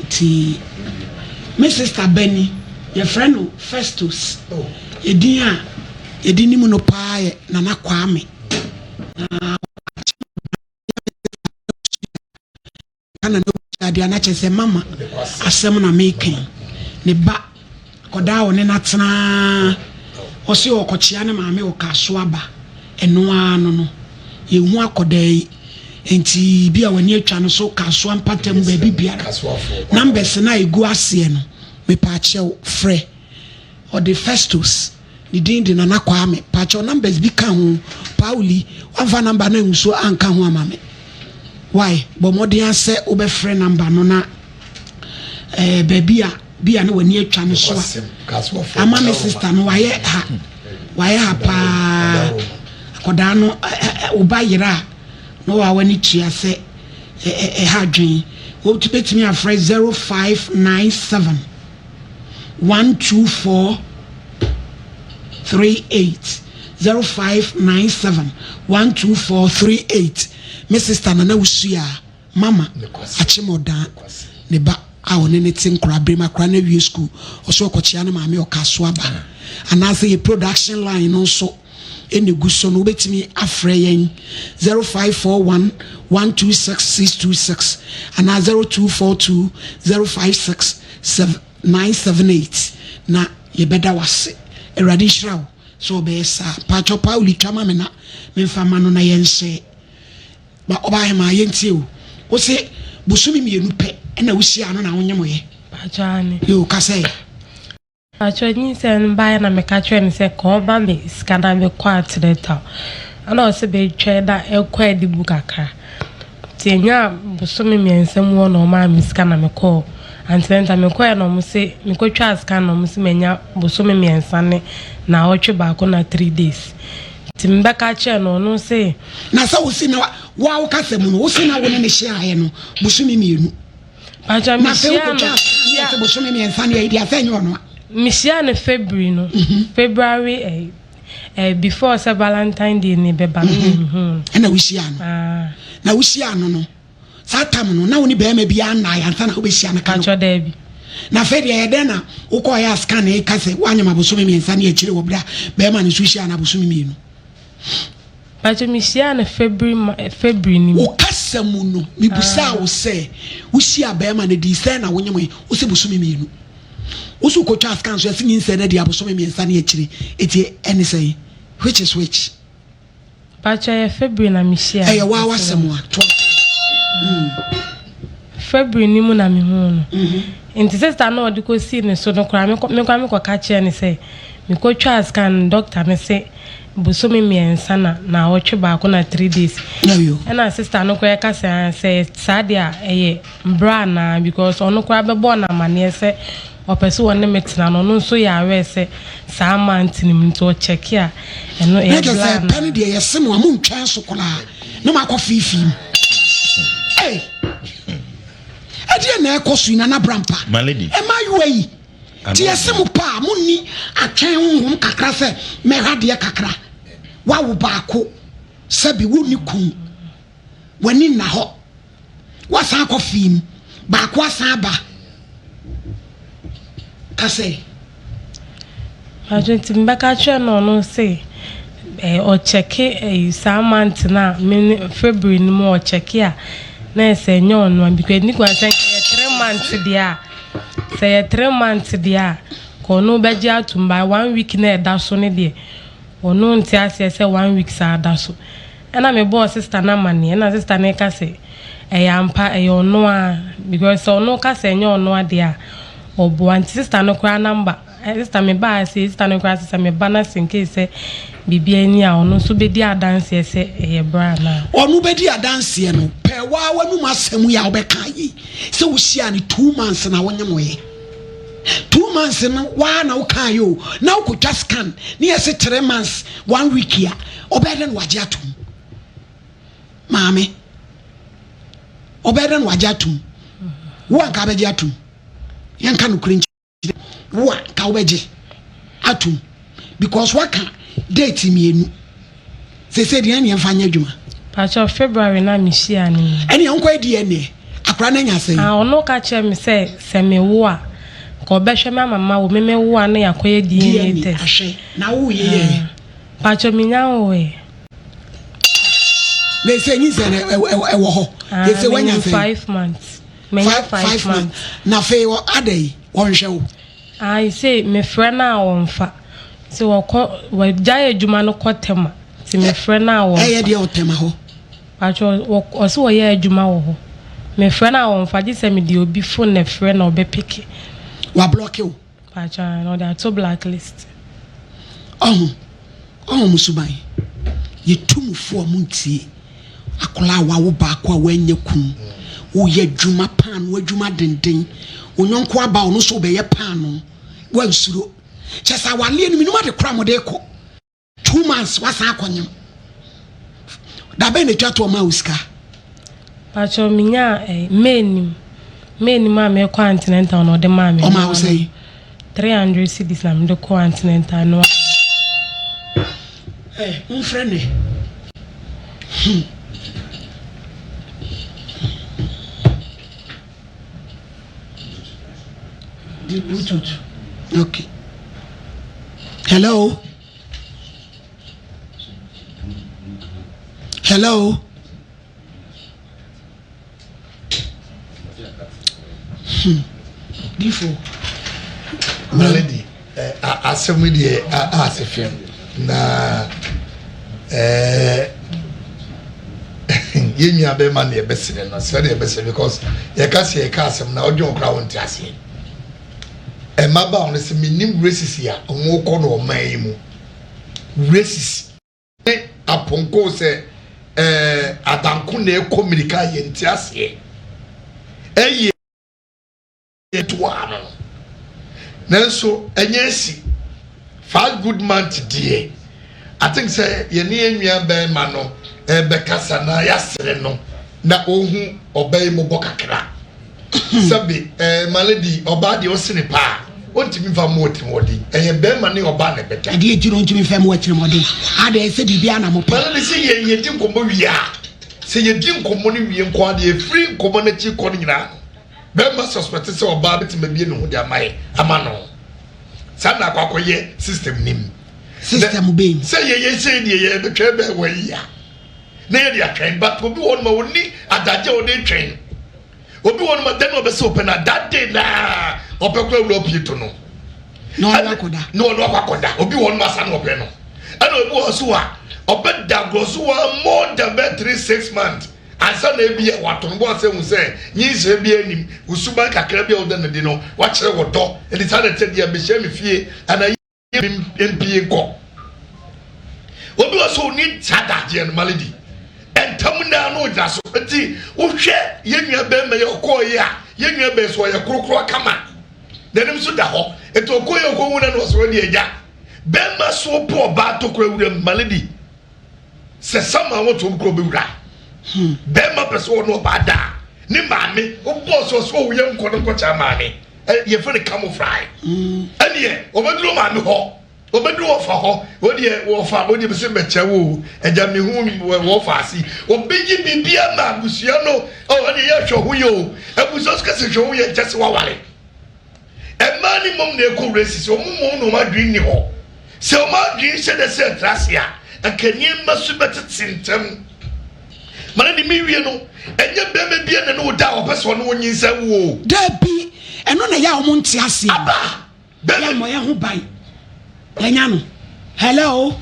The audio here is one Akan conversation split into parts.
Nti me sister ba ni, yɛfrɛ no Festus. Edin a yɛde nim no paa yɛ Nana Kwame. Na ka na adeɛ a na kyerɛ sɛ mama asɛm na meka yi. Ne ba akɔdaa a ɔne no atena ɔse ɔkɔkyea ne maame wɔ Kasoa ba ɛno ara no no yɛhu akɔdaa yi nti bi a w'ani atwa no so Kasoa mpatam baabi biara numbers no a ɛgu aseɛ no mepaakyɛw frɛ Ɔde Festus, ne din de Nana Kwame. Pakyɛw numbers bi ka ho. Pauli, wamfa number no angu so anka ho ama me. Wai, bɔ mmɔden ara sɛ wobɛfrɛ number no na eh, baabi a bi a na w'ani atwa no so a. Ama me sister no wayɛ ha, wayɛ ha paa. Akwadaa no, wo ba yera a, na waa w'ani tua sɛ ɛha adwene. Wobɛtumi afrɛ 0597. 124 38 0597 124 38 Me sister Nana Wusu a mama Akyemɔdan ne ba a ɔne ne te nkora berem akora no awie school ɔso ɔkɔkyea ne maame ɔka so aba anaasɛ yɛ production line no nso ɛna egu so no wobɛtumi afrɛ yɛn 0541 126 626 anaa 0242 056 978 na yɛbɛda wase. Awurade nhyira wo sɛ ɔbɛyɛ saa. Paatwɔ Pauli twa ma me na memfa ma no na yɛnhyɛ. Ba ɔbaa hemaa yɛntie o. Wo se bosome mmienu pɛ ɛna wohyia no na wonyemoyɛ. Paatwɔ ane. Yo kasɛ. Paatwɔ nyinsɛn no baeɛ na meka kyerɛɛ no sɛ ka ɔma me sika na mekɔ antenatal. Ɛna ɔse mentwɛn na ɛnkɔ anim kakra. Nti ɛnyaa bosome mmiɛnsa mu hɔ na ɔmaa me sika na mekɔɔ antenatal. Mekɔɛ na ɔmo se mekɔtwaa scan na ɔmo se manya bosome mmiɛnsa ne naawɔtwe baako na 3 days. Nti mebɛka kyerɛɛ no, ɔno se. Na sɛ wo se na wo a wo kasa mu no wo se na wo ne ne hyiaeɛ no bosome mmienu. Paatwɔ Na afei mehyia no wokɔtwaa scan ne yɛse bosome mmiɛnsa ne ayi deɛ asɛ nyɛ ɔno a. Mehyia no February no, February before sɛ Valentine Day ne bɛba no na mehuu no. Ɛna wohyia no. Ah. Na wohyia no, saa tam no na wo ne bɛrima bi annae ansa na wobɛhyia no ka no. Paatwɔ daabi. Na afei deɛ ɛyɛ dɛn na wokɔɔyɛ a scan ka sɛ woanyam abosome mmiɛnsa ne akyire wɔ berɛ a bɛrima no nso hyia no abosome mmienu? Paatwɔ mehyia no February February ni mu. Wo kasa mu no mebusaa wo sɛ wohyia bɛrima no dii sɛn na wonyam yi, wo sɛ bosome mmienu. Wo so wokɔtwa scan so ɛsɛ nyinsɛn no adi abosome mmiɛnsa ne akyire, eti ɛne sɛn? Which is which? Paatwɔ ɛyɛ February na mehyia no. Ɛyɛ waa w'asɛm a toa so. February ni mu na mehuu no. Nti sister na ɔde kɔsii ne so no koraa mekɔ mekɔka kyerɛ ne sɛ mekɔtwaa scan no doctor ne se bosome mmiɛnsa na naawɔtwe baako na 3 days. Ɛna sister no koraa ka sɛ ah, sɛ saa deɛ a ɛyɛ mbra anaa, because ɔno koraa bɛbɔɔ no amanneɛ sɛ ɔpɛ sɛ ɔne me tena no, ɔno nso yɛ aware sɛ saa month no mu nti ɔkyɛke a ɛno Na ɛyɛ kyerɛ bra sɛ pɛ no anaa. Deɛ yɛse mo a montwɛn so koraa na moakɔ fiifii mu. Ei, ɛdeɛ na ɛkɔ so yi, Nana Brampa? My lady. Mmaayewa yi nti yɛse mo pa a monni atwɛn honhom kakra sɛ mɛhwɛ adeɛ kakra. Woawo baako sɛbi wonni kun, w'ani nna hɔ, woasan akɔ fii mu, baako asan aba ka sɛ. Paatwɔ nti mebɛka kyerɛ no, ɔno se ɔkyɛke saa month no a me ne February no mu ɔkyɛke a na yɛ sɛ ɛnyɛ ɔno a, because ni kwan sɛ nka yɛ 3 months deɛ a, sɛ yɛ 3 months deɛ a ka ɔno bɛgye atom by one week na ɛda so no deɛ ɔno nte aseɛ sɛ one week saa da so. Ɛna mebɔɔ sister no amanneɛ ɛna sister no ka sɛ ɛyɛ ampa, ɛyɛ ɔno a, because sɛ ɔno ka sɛ ɛnyɛ ɔno adeɛ a ɔboa. Nti sister no koraa number sister mebaa sɛ sister no koraa sɛ meba no sɛ nkei sɛ biribi ani a ɔno nso bɛdi adanseɛ sɛ ɛyɛ bra anaa. Ɔno bɛdi adanseɛ no pɛɛ waa w'anum asɛm yi a wobɛka yi sɛ wohyia no 2 months na wonyem 2 months no waa na woka yi o na wokɔtwa scan ne yɛse 3 months 1 week a ɔbɛyɛ dɛ na wagye atom? Maame, ɔbɛyɛ dɛ na wagye atom? Wo anka bɛgye atom? Yɛnka nokorɛ nkyerɛ wo a ka wobɛgye atom because waka date mmienu sese deɛ ɛne yɛmfa nyɛ adwuma. Pakyɛ February na mehyia no mu. Ɛne yɛnkɔ DNA. Akora no anya sɛn? Ah, ɔno ka kyerɛ me sɛ sɛ mewo a, nka ɔbɛhwɛ me ama mawo. Me mewo a na yɛakɔyɛ DNA DNA test. ahwɛ. Na wo yɛ yɛ. Ah, Pakyɛ menya nwoe. Na ɛsɛ nyinsɛn no ɛwɔ hɔ. Ah, Ɛsɛ wanya menim sɛn? 5 months. Menya 5 months. Na afei wɔ ada yi wɔnhwɛ wo. Ah, sɛ mefrɛ no a wɔmfa. Nti wɔkɔ wɔgyae adwuma no kɔ Tema. Nti mefrɛ no a Ɛyɛ wɔmfa. deɛ ɔtɛma hɔ. Pakyɛ ɔse wɔyɛ adwuma wɔ hɔ. Mefrɛ no a wɔmfa gye sɛ mede obi phone na ɛfrɛ na ɔbɛpeke. Wablɔke wo. Pakyɛ ah, na ɔde ato blacklist. Ɔho ɔho mo suban. Yɛtu mo fo a montie. Akwadaa a wawo baako a wanya kun. Woyɛ adwuma paano adwuma denden. Wo nyɔnko aba ɔno nso wobɛyɛ paano. Wansuro. Kyɛ sɛ awaleɛ no menim ade kora mode kɔ. 2 months wasan akɔnyem. Da bɛn na etwa to ɔma wo sika? Pakyɛ menya eh, May nim. May nim a mekɔ antenatal na ɔde maa me. Ɔma wo sɛn? 300 cedis na mede kɔ antenatal no. Eh, momfrɛ ne. The Bluetooth. Okay. Hello. Hello. Difo. My lady, asɛm yi deɛ ase fam na yɛn nua bɛrima na yɛbɛsrɛ no srɛ na yɛbɛsrɛ because yɛka sɛ yɛka asɛm na ɔdwen ɔkora wo nte aseɛ. Mmabaawa no sɛ menim races a wɔkɔ no ɔman yi mu races ne apɔnkɔ sɛ adanko na ɛkɔ mmirika a yɛnte aseɛ ɛyɛ toa no nanso ɛnyɛ asi 5 good month deɛ. I think sɛ yɛne yɛn nua bɛrima no ɛbɛkasa na yɛasere no na ohu ɔbaa yi mɔbɔ kakra sɛbi my lady, ɔbaa deɛ ɔsene paa ɔntumi nfa mu ɔtirimɔden, ɛyɛ bɛrima ne ɔbaa na ɛbɛda. Ɛdeɛ nti na ɔntumi mfa mu atirimɔden adeɛ sɛ biribi ana mopɛ? My lady, sɛ yɛn yɛdi nkɔmmɔ wie a, sɛ yɛdi nkɔmmɔ no wie nko adeɛ efiri nkɔmmɔ n'akyi kɔ no nyinaa no, bɛrima suspect sɛ ɔbaa bɛtumi abie ne ho de ama yɛ ama no saa na akɔ akɔyɛ system nim. System bɛn? Sɛ yɛyɛ sɛ deɛ yɛbɛtwɛn bɛɛ wɔ yi a na yɛde atwɛn, but obi wɔ no ma ɔni adagye a ɔde twɛn. Obi wɔ no ma dan na ɔbɛsɛ ɔpɛ na that day naa ɔpɛ kora wura ɔpie to no. Na ɔno akɔda. Na ɔno akɔ akɔda. Obi wɔ no ma asa na ɔpɛ no, ɛna obi wɔ so a ɔbɛda agorɔ so wɔ more than bɛ 3, 6 months ansa na ebi a wato no bɔ ɔsɛ hu sɛ nyinsɛn bi anim osuban kakra bi a ɔda ne di no wakyerɛ wɔ dɔ ɛdi saa na ɛkyɛ deɛ mehyɛ me fie ana mpie nkɔ. Obi wɔ so oni saa dagyeɛ no, my lady, ɛntam naa no ogyina so. Nti wohwɛ yɛn nua bɛrima yi ɔkɔɔ yi a, yɛn nua bɛrɛ so ɔyɛ korokoro kama n'anim so da hɔ, nti ɔkɔɔ yi ɔkɔ hu na no ɔsoro deɛ agya bɛrima so po ɔbaa tokura wura mu. My lady, sɛ sama wɔn to kuro bɛwura bɛrima pɛ sɛ ɔno ɔbaa daa ne maame ɔbɔ so ɔso ɔwɔ yɛ nkɔ no nkɔkyɛ maame ɛ yɛfrɛ no camouflage. Ɛneɛ ɔbɛduru maame hɔ, ɔbɛduru wɔfa hɔ, wɔdeɛ wɔfa wɔdeɛ bɛsɛ mɛkyɛ wo ɛgya mehu wɔfa ase ɔbɛyi biribi ama abusua no. Ɔ ɛneɛ yɛhwɛ ho yɛ o, abusua so kɛsɛ hwɛ ho yɛ nkyɛ sɛ waware. Mmaa ne mmom na ɛkɔ races, wɔn mmom na wɔn adwene ni hɔ sɛ wɔn adwene hyɛ dɛ sɛ ɛtra ase a nka nneɛma so bɛtete ntɛm. Mana de mi wie no, ɛnyɛ bɛrima bi na ne wo da a ɔpɛ sɛ ɔne wo nyinsɛn wo o. Dabi, ɛno na ɛyɛ a wɔn nte aseɛ. Aba yɛ bɛrima mmɔ yɛn ho ban yɛnya no. Hello,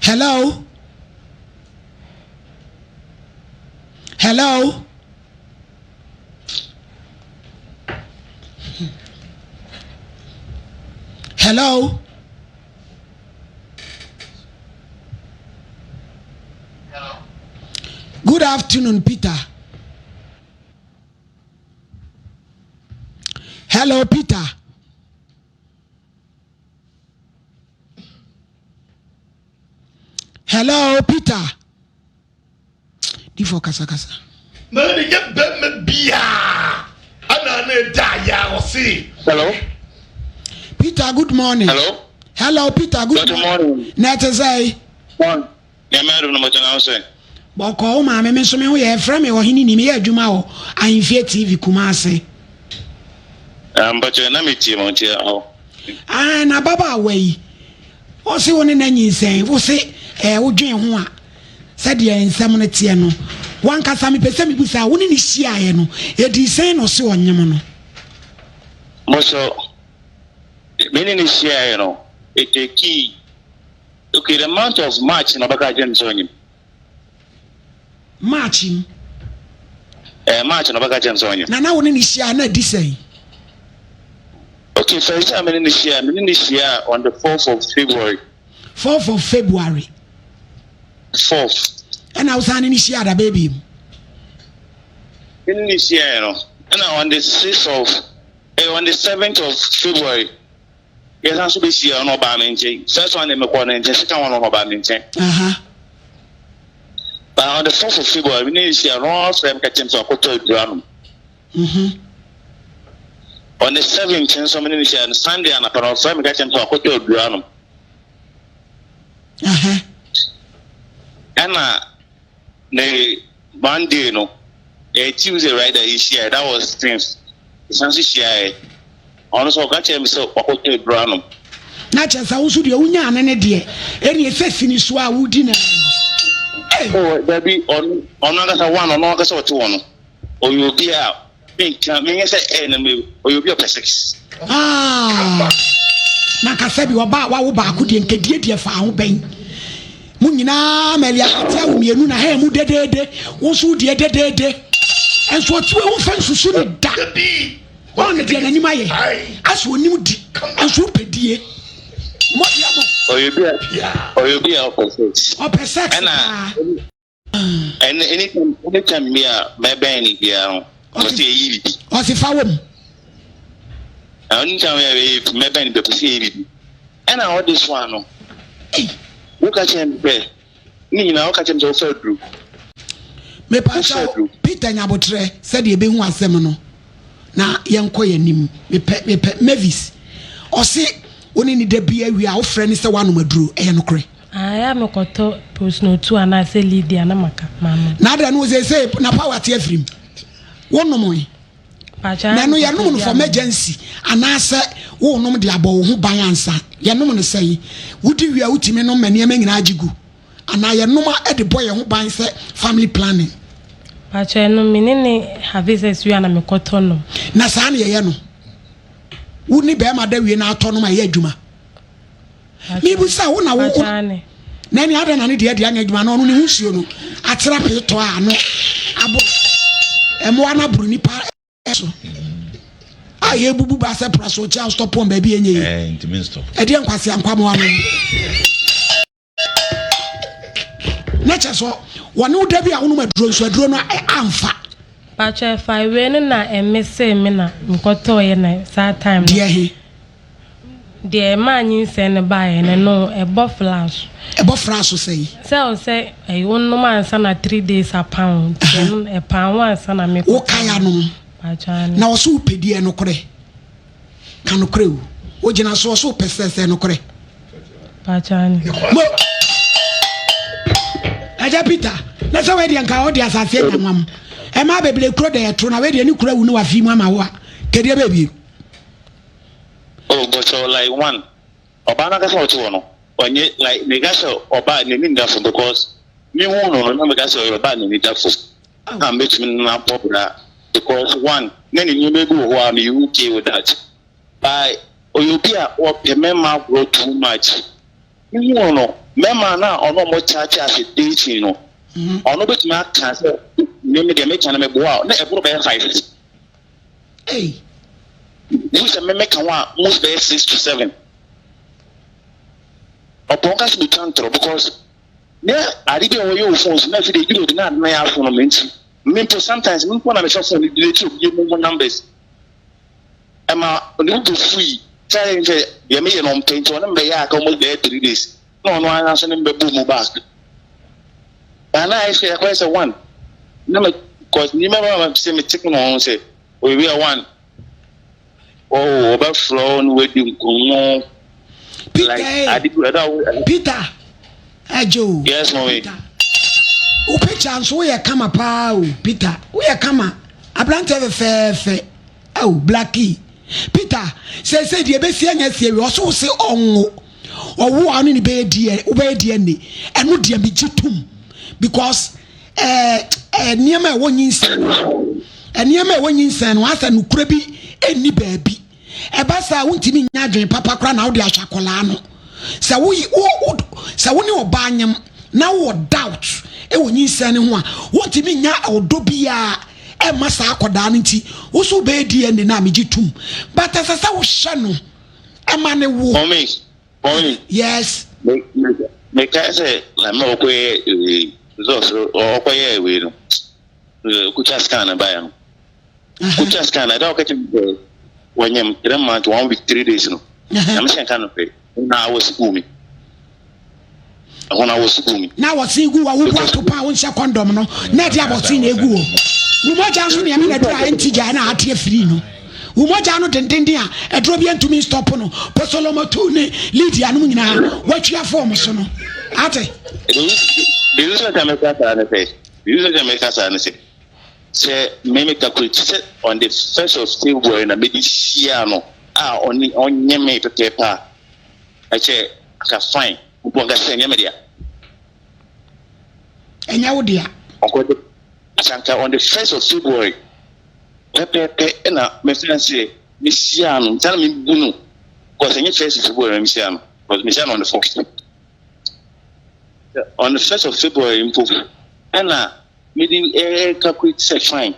hello, hello, hello. Good afternoon, Peter. Hello, Peter. Hello, Peter. Difo kasa kasa. Mana de nyɛ bɛrima biaa ana ana ɛda ayɛ a ɔse. Hello. Peter, good morning. Hello. Hello, Peter, good, Good morning. Na ɛte sɛ Morning. Nyame adom no mɔkyɛ na wo sɛ. Bɔkɔɔ wo maame me nso me ho yɛ yɛfrɛ me ɔhene ni meyɛ adwuma wɔ Ahemfie TV Kumase. Ah, mpakyɛ na metie mo nti aho. Ah, na ababaawa yi ɔse wo ne na nyinsɛn wo se eh, wodwen ho a sɛdeɛ nsɛm no teɛ no wankasa mepɛ sɛ mebusa wo ne ne hyiaeɛ no ɛdii sɛn na ɔse ɔnyem no. Mo so me ne ne hyiaeɛ no ɛtɛkii okay the month of March na ɔbɛka kyerɛ me sɛ ɔnyem. March mu. Ɛɛ March na ɔbɛka kyerɛ me sɛ ɔnyem. Na na wo ne no hyia na adi sɛn? Okay, first time me ne no hyia, me ne no hyia on the fourth of February. Fourth of February. Fourth. Ɛna wo san ne no hyia da bɛɛ bi mu. Me ne no hyia no, ɛna on the sixth of, eh, on the seventh of February. Yɛsan nso bɛhyia no ɔbaa me nkyɛn. First one deɛ mekɔɔ ne nkyɛn, second one no ɔbaa me nkyɛn. But on the fourth of February, me ne no hyia no, ɔfrɛ me ka kyerɛ me sɛ ɔkɔtɔ aduro anom. Mm-hmm. On the seventh nso me ne no hyia no, Sunday anapa no ɔfrɛ me ka kyerɛ me sɛ ɔkɔtɔ aduro anom. Ɛna ne Monday no, ɛyɛ Tuesday right a yɛhyiaeɛ, that was tenth. Yɛsan nso hyiaeɛ. Ɔno nso ɔka kyerɛɛ me sɛ wakɔtɔ aduro anom. Na kyerɛ sɛ wo nso deɛ wonyaa no ne deɛ ɛne ɛsɛ sini so a wodi no ara. Oh, dabi, ɔno ɔno ankasa one, ɔno ankasa ɔte hɔ no, ɔyɛ obi a menka menyɛ sɛ ɛyɛ na me ɔyɛ obi a ɔpɛ sex. Ah, na nka sɛbi ɔbaa a wawo baako deɛ nkɛdie deɛ faa ho bɛn. Mo nyinaa ma Eliasate awo mmienu na ha mu dedeede, wo nso wo deɛ dedeede. Nso ɔte wei womfa nsusu ne da. Ɔn ne deɛ n'anim ayɛ asɛ onim di nso wopɛ die. Mo deɛ mo. Ɔyɛ obi a ɔyɛ obi a ɔpɛ sex. Ɔpɛ sex paa. Ɛna anytime anytime bi a mɛbɛn ne biara no ɔsɛ yɛyi bibi. Ɔsi fa wɔm. Anytime bi a mɛbɛn ne bi ɔsɛ yɛyi bibi. Ɛna ɔde so ano. Woka kyerɛ me sɛ ne nyinaa woka kyerɛ me sɛ wofa aduro. Mepakyɛw Peter Nyabotrɛ sɛdeɛ ɛbɛhu asɛm no na yɛnkɔ yɛn anim. Mepɛ mepɛ Mavis ɔse wo ne ne da bi awie a wofrɛ ne sɛ woanom aduro ɛyɛ nokorɛ? Ae a mekɔtɔ prosnotu anaasɛ Lydia na maka manom. Na adɛn no seesei na power ate afiri mu wonom na ɛno yɛnom no for emergency anaasɛ wonom de abɔ wo ho ban ansa yɛnom no sɛn wodi wie a wotumi nom ma nneɛma nyinaa gye gu anaa yɛnom a de bɔ yɛn ho ban sɛ family planning. Pakyɛ ɛno me ne ne have sex wie a na mekɔtɔ nom. Na saa na yɛyɛ no wo ne bɛrima da wie na atɔ nom a ɛyɛ adwuma. Mebisa wo na wo na ɛne adɛn na ne deɛ deɛ anyɛ adwuma na ɔno ne ho nsuo no atera pee tɔ a ano abo ɛmoa no aboro nipa so a yɛbubu ba sɛ pra so kyɛ a stop wɔn baabi ɛnyɛ yi ɛdeɛ nkwasi ankwamoa no na kyɛ sɛ wɔne wo da bi a wonom aduro nso aduro no amfa. Pakyɛ ɛfa wei no na ɛme see me na mekɔtɔɔyɛ na saa time no. Deɛ he? Deɛ ɛmaa nyinsɛn no baeɛ no ɛno ɛbɔ fra so. Ɛbɔ fra so sɛn? Sɛ wo sɛ ɛyi wonom ansa na 3 days apa wo nti ɛno ɛpaa ho ansa na mekɔtɔ. Wokae anom? Pakyɛ ane. Na ɔso wopɛ di ɛnokorɛ? Ka nokorɛ o. Wogyina so ɔso wopɛ sɛ sɛ nokorɛ? Mo Agya Peter, na sɛ wei deɛ nka ɔde asase anya nwam. Ɛma bebree kuro da yɛto na wei deɛ ne kuro awu ne wafi mu ama wo a, kɛdeɛ bɛɛ bio. Oh, but so like one, ɔbaa no ankasa ɔte hɔ no, ɔnyɛ like meka sɛ ɔbaa n'ani nda fam because me hu no no na meka sɛ ɔyɛ ɔbaa n'ani da fam a mɛtumi no abɔ bra because one na ne nneɛma bi wɔ hɔ a meyɛ okay with that. But ɔyɛ obi a ɔpɛ mmarima agorɔ too much. Mehu no no, mmarima no a ɔne ɔmo kyakye ase dating no, ɔno bɛtumi aka sɛ me me deɛ meka no meboa a, na ɛboro bɛyɛ five. Ei. Wohu sɛ me meka ho a, most bɛyɛ 6 to 7. Ɔpɔn ka sɛ metwa ntorɔ because ne ade bi a wɔyɛ wɔ phone so na afei de ebi de na ade na yɛ aso no me nti. Me mpo sometimes me mpo na mehwɛ phone no delete obi mu numbers. Ɛma ne bo fui sɛ ayɛ sɛ deɛ meyɛ no ɔmpɛ nti ɔne me bɛyɛ aka almost bɛyɛ 3 days na ɔno ara nso ne me bɛbɔ mu back. Na na ayɛ sɛ ɛkɔyɛ sɛ one na me cause nneɛma bi a sɛ me te no ho sɛ owie a one oh ɔbɛfrɛ wo na wadi nkɔmmɔ Peter, like eh. ade bi ɛda wo Peter, ɛgye o. Yes, mommy. Peter. Wo picture nso woyɛ kama paa o Peter woyɛ kama aberanteɛ fɛfɛɛfɛ ao Blackie Peter seesei deɛ ɛbɛsi anya asi awie ɔso wo se ɔnwo ɔwo a ɔne ne bɛyɛ DNA wobɛyɛ DNA ɛno deɛ megye tom because ɛɛ ɛɛ nneɛma a ɛwɔ nyinsɛn nneɛma a ɛwɔ nyinsɛn no asɛ nokorɛ bi ɛnni baabi. Ɛba saa a, wontumi nnya adwene papa koraa na wode ahwɛ akwadaa no. Sɛ wo wo wo sɛ wo ne ɔbaa nyem na wowɔ doubt wɔ nyinsɛn no ho a, wontumi nnya ɔdɔ biara ɛmma saa akwadaa no nti wo so wobɛyɛ DNA no a megye tom. But ɛsɛ sɛ wohyɛ no ɛma ne wo. Mummy, mummy. Yes. Me me mekae sɛ na mɛ ɔkɔyɛ results ɔkɔyɛ wei no ɔkɔtwa scan no baeɛ no. Wotwa scan na ɛda wɔka kyerɛ me sɛ wɔnyam 3 months 1 week 3 days no. Na me sɛ nka no pɛ na wɔsi gu mi. Ɛhɔ na wɔsi gu mi. Na wɔsi gu wa wobu ato pa a wonhyɛ kɔndɔm no na ɛde abɔsen na egu hɔ. Wo mogya nso nea me na aduru a ɛnti gyae na ate afiri no. Wo mogya no dendenden a aduro bi ntumi nstɔpo no. Posolomotu ne Lydia nom nyinaa watwi afɔ wɔn so no. Ate? The reason why meka saa ne sɛ, the reason why meka saa ne sɛ, Sɛ me me calculate sɛ on the first of February na mede hyia no a ɔne ɔnyɛ me pɛpɛɛpɛ a, ɛkyɛ anka fine mpo anka sɛ ɛnyɛ me dea. Ɛnyɛ wo dea. Ɔkɔde asanka on the first of February pɛpɛɛpɛ ɛna mefɛn sɛ mehyia no nti na mebu no because ɛnyɛ first of February na mehyia no because mehyia no on the fourth. On the first of February mpo ɛna Mede calculate sɛ fine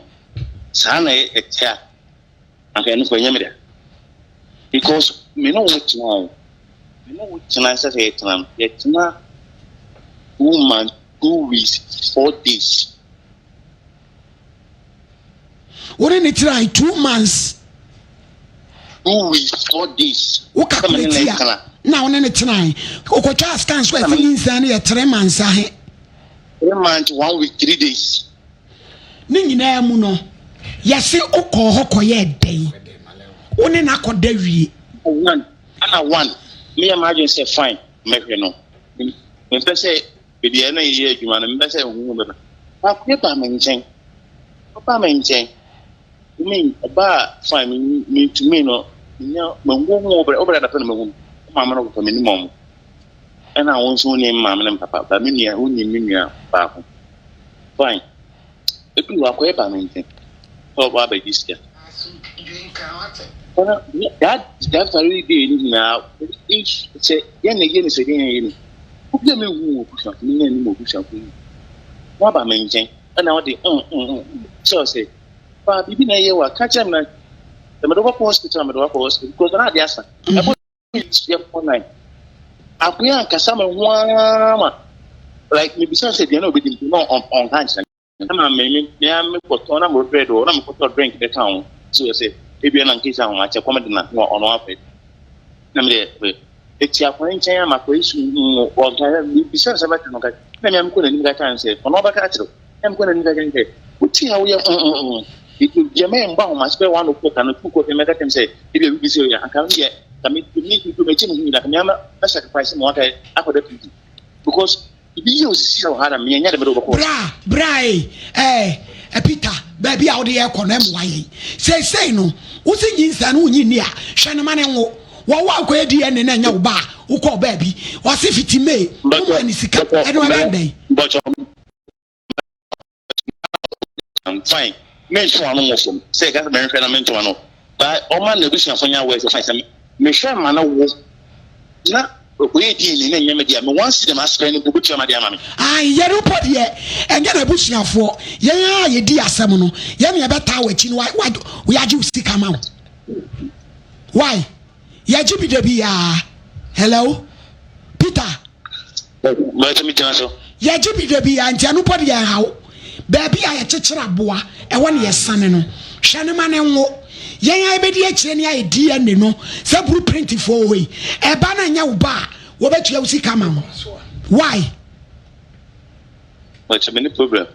saa na ɛte a anka ɛno kɔ ɛnyɛ me dea because me ne wo tena o me ne wo tena sɛ sɛ yɛtena no yɛtena 2 months 2 weeks 4 days. Wo ne ne tena 2 months. 2 weeks 4 days. Wo calculate a na wo ne ne tena okotwa scan so ɛsi nyinsɛn no yɛ 3 months ahe. 3 months 1 week 3 days. Ne nyinaa mu no, yɛse wokɔɔ hɔ kɔyɛɛ dɛn? Wo ne no akɔda wie. One, ɛna one, meyɛ m'adwene sɛ fine, mɛhwɛ no. Mempɛ sɛ baabi a na yɛyɛ adwuma no, mempɛ sɛ huhu bɛba. Baako bi baa me nkyɛn. Ɔbaa me nkyɛn. Me ɔbaa fine, mentumi no, menya, mahu hu ɔbrɛ adapɛ na mahu no. Ɔmaame no papa, menim ɔmo. Ɛna wo nso wonim me maame ne me papa, ba me nua, wonim me nua baako. Fine. Ebi wɔ akɔyɛ ba me nkyɛn sɛ ɔba abɛgye sika. Ɛna that that very day no nyinaa sɛ yɛn na yɛ ne sɛ yɛn yɛ ne. Obi a mehu wɔ busuafo no nyɛ ne mu obusuafo yi. Waba me nkyɛn ɛna ɔde kyerɛ sɛ fa biribi na ɛyɛ wa ka kyerɛ me na sɛ mede wobɛkɔ hospital a mede wakɔ hospital because na ade asa. Ɛbɔ yɛ kɔ nan akoya ankasa me ho ara ma like mebisa sɛ aduane a obɛdi mpo na ɔnka nkyerɛ me na ma me me me me kɔtɔ na mo bread wɔ na mekɔtɔ drink bɛka ho so yɛ sɛ ebia na nkesi ahomakyɛ kɔm de na na ɔno afɛ na me deɛ eti akwan nkyɛn ama akɔ esu mu ɔnka mebisa sɛ bɛka no ka na me mekɔ n'anim ka kyerɛ sɛ ɔno ɔbɛka akyerɛ na mekɔ n'anim ka kyerɛ sɛ wote a woyɛ mm deɛ mɛmbɔ ahomakye bɛyɛ 1 o'clock ano 2 o'clock mɛka kyerɛ sɛ ebi a bibi sɛ yɛ anka me deɛ ka me me me m'akyi me ho nyinaa ka me ama mɛ sacrifice ma waka akɔda prison because ebi yɛ osisi wɔ ha na me nya de me de wobɛkɔ. Bra bra ee ɛɛ eh, Peter baabi a wode yɛ kɔ no ɛmmoa yɛn seesei no wosi nyinsɛn no wonyi nni a hwɛ no ma ne nwo wɔwɔ a wokɔyɛ DNA na ɛnyɛ wo ba a wokɔɔ baabi ɔse fiti May woma ne sika ɛno ɛbɛn dɛn. Fine, mentwe w'ano wɔ fam sɛ ɛka sɛ menhwɛ na mentwe w'ano ba ɔma n'abusuafo nya aware sɛ fine sɛ mehwɛ ma no wo na ɔkɔyɛ DNA na ɛnyɛ me dea me one cedi ma spend mpo bɛtua m'ade ama me. Ae yɛn mpo deɛ ɛnyɛ n'abusuafoɔ yɛn a yɛdi asɛm no yɛn na yɛbɛtaa w'akyi no wa yɛagye wo sika ma wo why yɛgye bi da bi yaa hello Peter. Bɛtɛ mi gyina so. Yɛgye bi da bi yaa nti ɛno mpo deɛ ɛnha wo baabi a yɛkyekyere aboa ɛhɔ na yɛsane no hwɛ no ma no nwo yɛn a yɛbɛdi akyire ne ayɛ DNA no sɛ blueprint foɔ wɔ hɔ yi ɛba no ɛnyɛ wo ba a wɔbɛtua wo sika ma wo why. Bɛtɛ mi ni problem.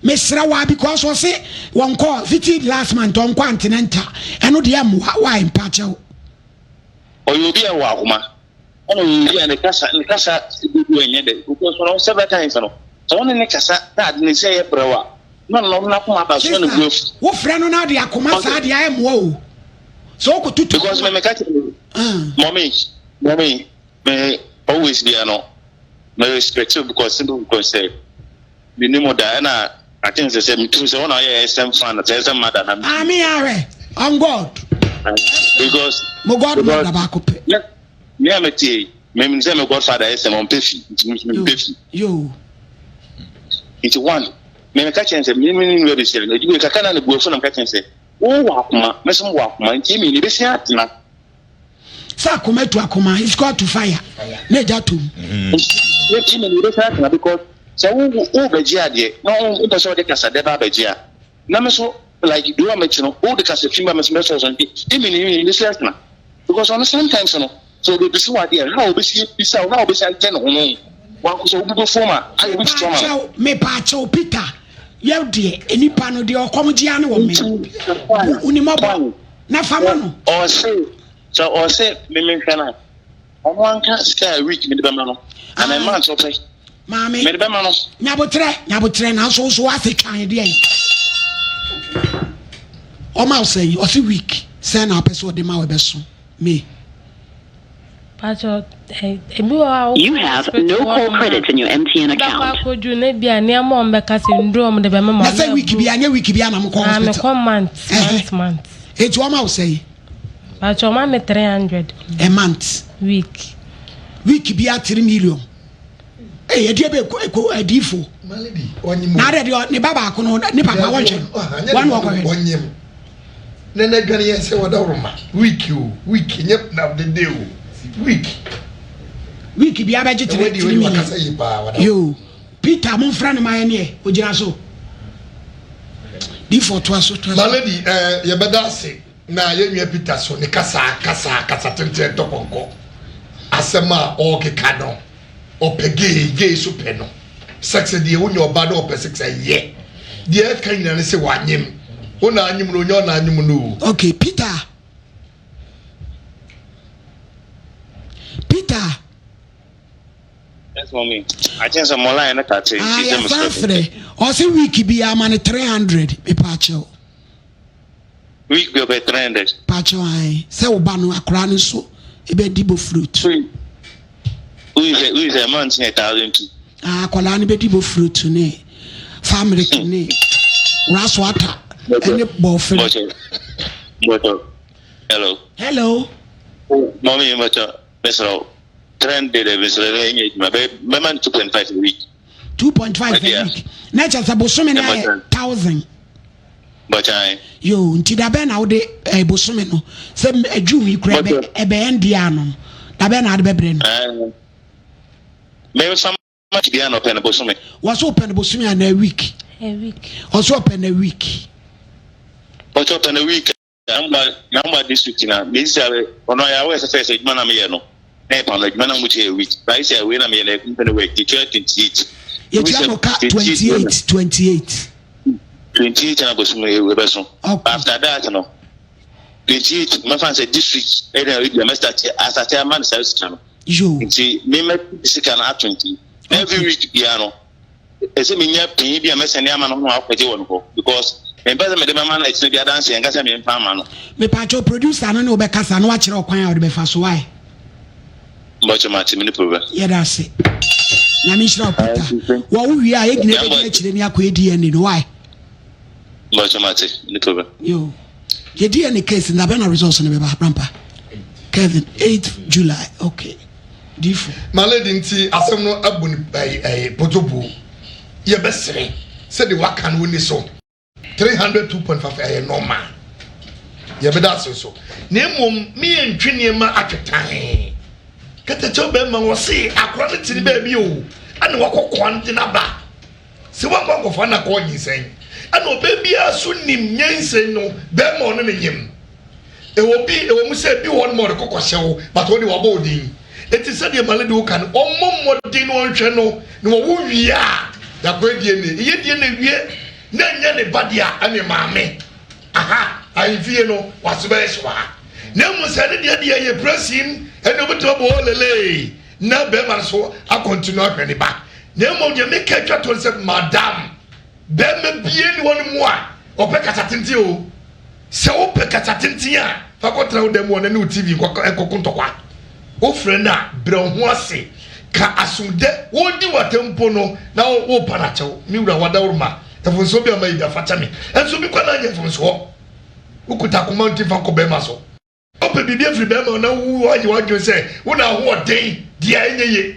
Mesrɛ wa because ɔse wɔnkɔ fiti last month ɔnkɔ antenatal ɛno deɛ mmoa why mpakyɛw. Ɔyɛ obi a ɔwɔ akoma ɛna ɔyɛ obi a ne kasa ne kasa dodo ɛnyɛ dɛ because ɔno several times no. Sɛ wo ne no kasa na ade no sɛ ɛyɛ brɛw a, na ɔno ɔno n'akoma aba so na ne bo Sister, afu. wofrɛ no na ɔde akoma saa deɛ ayɛ mmoa o. Sɛ wokɔtutu Because me meka kyerɛ no, mɔmi, mɔmi, me always bia no, me respect you because simple because sɛ me ni mo da ɛna I think sɛ sɛ metum sɛ wɔn a ɔyɛ SM fan sɛ SM mother na. Ah, me ahwɛ on God. Because mo God mother baako pɛ. Me a mete yi, menim sɛ me godfather yɛ sɛm ɔmpɛ fi, nti me nso mempɛ fi. Yoo. Nti one, me meka kyerɛ no sɛ me me ne no bɛhyia no, adwuma yi kakra na ne bo afu na meka kyerɛ no sɛ wo wɔ akoma, me nso mewɔ akoma, nti yɛn mmienu yɛbɛsua atena. Sɛ akoma tu akoma, it's called to fire, na egya tom. Nti yɛn mmienu yɛbɛsua atena because sɛ wo wo bɛgye adeɛ na wo mpɛ sɛ ɔde kasa dɛ ba abɛgye a, na me nso like deɛ ɔma mete no wo de kasa fi ba me nso mɛsɔ so nti yɛn mmienu yɛbɛsua atena. Because ɔno sometimes no sɛ ɔbɛbisa wo adeɛ how ɔbɛsi bisa wo how ɔbɛsi ayɛ ne ho no wankasa wo bu bɛfu ma ayɛ obi tutu ama no. Mepaakyɛw Peter yɛ deɛ nipa no deɛ ɔkɔm gyea ne wɔ me bu wo na fa ma no. Ɔse sɛ ɔse me menhwɛ no a ɔno anka sika a week mede bɛma no ana ɛma nso pɛ maame mede bɛma no. Nyabotrɛ nyabotrɛ nanso wo so w'ase twan deɛ yi ɔma wo sɛn ɔse week sɛn na apɛ sɛ ɔde ma wo ɛbɛso me. Pacho, eh, ebi wɔ hɔ a You have no call credits in your MTN Wobɛkɔ account. akɔduru na ebi a nneɛma a wɔbɛka sɛ nnuro a wɔde bɛma ma Na sɛ week bi anyɛ week bi a na mokɔ Ah, hospital. mekɔ month, month, month. Eti ɔma wo sɛn? Pacho, ɔma me 300. A month. Week. Week bi a 3 million. Ee, ɛdeɛ bɛ ɛkɔ ɛkɔ adiifo. Na adɛ deɛ ne ba baako no ne papa wɔnhwɛ no. Wɔn na wɔkɔhwɛ no. Ɔnyim. Na n'adwane yɛn sɛ wɔdaworo ma week o week nyɛ na dede o week. Week bi abɛgye tere tere million. Yoo Peter mo nfrɛ no ma yɛ neɛ ogyina so. Difo toa so toa so. My lady ɛɛ yɛbɛda ase na yɛn nua Peter so ne kasa kasa kasa tenten tɔpɔnkɔ asɛm a ɔrekeka no. Ɔpɛ gay, gay so pɛ no. Sex deɛ wonya ɔbaa na ɔpɛ sex ɛyɛ. Deɛ ɛka nyina ne sɛ wanyem. Wo na anyem no ɔnyɛ ɔna anyem no o. Okay Peter Peter. Yes mommy. I think sɛ mo line no kate. Ah yɛsan frɛ. Ɔse week biara ma no 300 mepaakyɛw. Week bi ɔbɛ 300. Pakyɛw ae sɛ wo ba no akora no so ebe di bofrot. Wui sɛ wui sɛ month yɛ 1002. Ah akwadaa no bɛ di bofrot ne family ne raso ata ɛne bɔfere. Bɔtɔ bɔtɔ hello. Hello. Mɔmi bɔtɔ mesrɛ 300 mesrɛ bɛ nyɛ adwuma bɛ bɛma no 2.5 a week. 2.5 a week na kyɛ sɛ bosome no ayɛ 1000. Bɔkyan. Yoo, nti da bɛn na wode eh, bosome no sɛ eh, June yi kura ɛbɛ ɛbɛyɛ ndeɛ ano no da bɛn na wode bɛbrɛ no? Mɛmfa ma bia na ɔpɛ no bosome. Wɔsɛ ɔpɛ no bosome anaa week? A week. Ɔsɛ ɔpɛ no week. Ɔsɛ ɔpɛ no week. Namba district na mesi sɛ ɔno ayɛ awɔ ɛsɛ sɛ adwuma na meyɛ no na yɛ pam adwuma na mo kyɛ week ba yi sɛ wei na meyɛ na ɛkɔm pɛ week yɛtua 28. Yɛtua mo ka 28 28. 28 na bosom ewe bɛso. After that no 28 mɛfa sɛ district ɛna ebi a mɛstart asate ama no saa sika no. Nti me mɛ sika no ato nti every week biara no ɛsɛ menya panyin bi a mɛsɛnde ama no ho akɔgye wɔ no hɔ because mempɛ sɛ mede bɛma no akyire bi adanse ɛnka sɛ memfa ama no. Mepaakyɛw producer no ne wo bɛkasa na wakyerɛ ɔkwan a wode bɛfa so why? Mbɔkyɛ mate me ne problem. Yɛda ase. Nyame nhyira wo Peter. Wɔ wo wie a yɛgyina bɛdi akyire ne akɔyɛ DNA no why? Mbɔkyɛ mate me ne problem. Yo. Yɛ DNA case na bɛn na results no bɛba Rampa? Kevin 8 July okay. Difo. My lady nti asɛm no abu ne ɛyi ɛyi potopo yɛbɛsere sɛdeɛ waka no woni so. 302.5 ɛyɛ normal yɛbɛda ase so na mmom ne yɛntwe nneɛma atwetan kɛtɛkyɛw bɛrima wɔ se akora no te ne baabi o ɛna wakɔ kɔn de n'aba sɛ wankɔ akɔfa na kɔɔ nyinsɛn ɛna ɔbɛ biara so nim nyinsɛn no bɛrima ɔne ne nyim Ɛwɔ bi, ɛwɔ mu sɛ bi wɔ hɔ nom a ɔde kɔkɔ hyɛ wo, but wo de wabɔ wo din. Enti sɛdeɛ Malady wo ka no, ɔmmɔ mmɔden na ɔnhwɛ no, na wɔwo wie a, yɛakɔyɛ DNA. Yɛyɛ DNA wie na ɛnyɛ ne ba deɛ a, ɛne maame. Aha, ahemfie no, w'aso bɛyɛ hye wɔ ha. Na mmom sɛ ɛne deɛ deɛ yɛ presim, ɛne wobɛtumi abɔ hɔ lelee, na bɛrima no so akɔntinu ahwɛ ne ba. Na mmom deɛ meka atwa toɔ ne sɛ, madam, bɛrima biara nni hɔ no mu a ɔpɛ kasa tenten o. Sɛ wopɛ kasa tenten a, fa kɔtena wo dan mu hɔ na ne wo TV nkɔko ntɔkwa. Wofrɛ no a, brɛ wo ho ase, ka asomdɛ. Wɔredi wo atɛm mpo no, na worepa no akyɛw. Me wura, w'adaworoma, mfomsoɔ bi a mayɛ bi a, fa kyɛ me. Nso bi kɔ na anyɛ mfomsoɔ. Wokuta akoma nti fa nkɔ bɛrima so. Wopɛ biribi afiri bɛrima hɔ na woayɛ w'adwene sɛ wo na ahoɔden deɛ ɛnyɛ ye.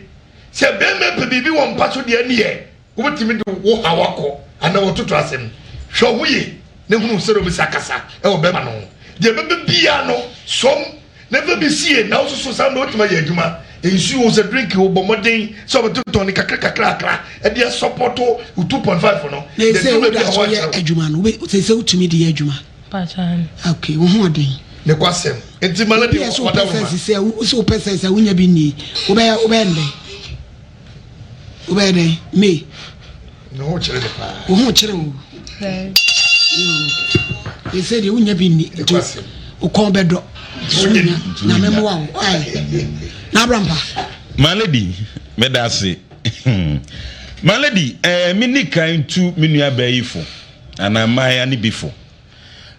Sɛ bɛrima pɛ biribi wɔ mpa so deɛ ɛneɛ wobɛtumi de wo haw akɔ anaa wɔtoto asɛm. Hwɛ wo ho ye na hunu sɛdeɛ wobɛsi akasa wɔ bɛrima no ho. Deɛ ɛbɛba biara no sɔm na fa bi sie na wososo saa mmerɛ wotumi ayɛ adwuma. Nsuo sɛ drink o bɔ mmɔden sɛ wobɛtontɔn no kakra kakra kakra ɛde asɔpɔto wo 2.5 no. Na ɛsɛ woda so yɛ adwuma no, sɛ wotumi de yɛ adwuma. Okay, wo ho ɔden. Ne kwasɛm. Nti ma no de wada wo ma. Sɛ wo pɛ sɛ sɛ wonya bi nni, wobɛyɛ wobɛyɛ ndɛn? Wobɛyɛ dɛn? May. Ne ho kyerɛ ne paa. Wo ho kyerɛ wo. Ɛsɛ deɛ wonya bi nni. Nti wo kɔn bɛdɔ. So nya nyame mmoa wo. Aye. Na abrampa. My lady, meda ase. My lady, eh, me ni kan tu me nua baa yi fo. Anaa mmayewa no bi fo.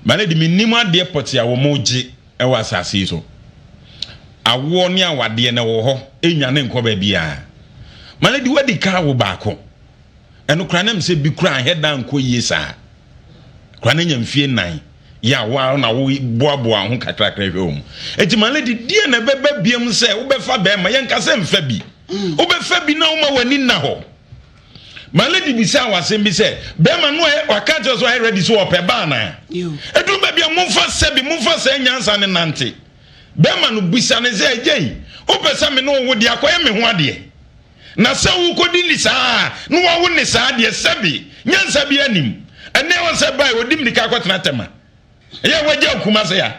Ma no de, mennim adeɛ pɔtee a wɔregye wɔ asase yi so. Awoɔ ne awadeɛ no ɛwɔ hɔ, ɛnnwane nkɔ baabiara. Ma no de, woadi ka awo baako. Ɛno koraa na mesɛ bi koraa anhɛ da ankɔ yie saa. Koraa na nya mfie nnan. Yɛ a wo na woboaboa ho kakrakra hwɛ wɔn. Enti ma no de, deɛ na ɛbɛba biam sɛ wobɛfa bɛrima, yɛnka sɛ mfa bi. Wobɛfa bi na woma w'ani nna hɔ. Ma lady bisaa wɔ asɛm bi sɛ, bɛrima no ɛ waka kyerɛ sɛ ɔyɛ ready sɛ ɔpɛ ba anaa? Ɛduru baabi a momfa sɛbi momfa saa nyansa no nante. Bɛrima no bisa no sɛ, agya yi, wopɛ sɛ me ne wo wo deɛ akɔyɛ me ho adeɛ? Na sɛ wokɔdi ne saa a, na wawo ne saa deɛ sɛbi nyansa bi anim. Ɛnɛ wɔ sɛ bae ɔdi mmirika akɔtena Tema. Ɛyɛ wagya wo Kumase a.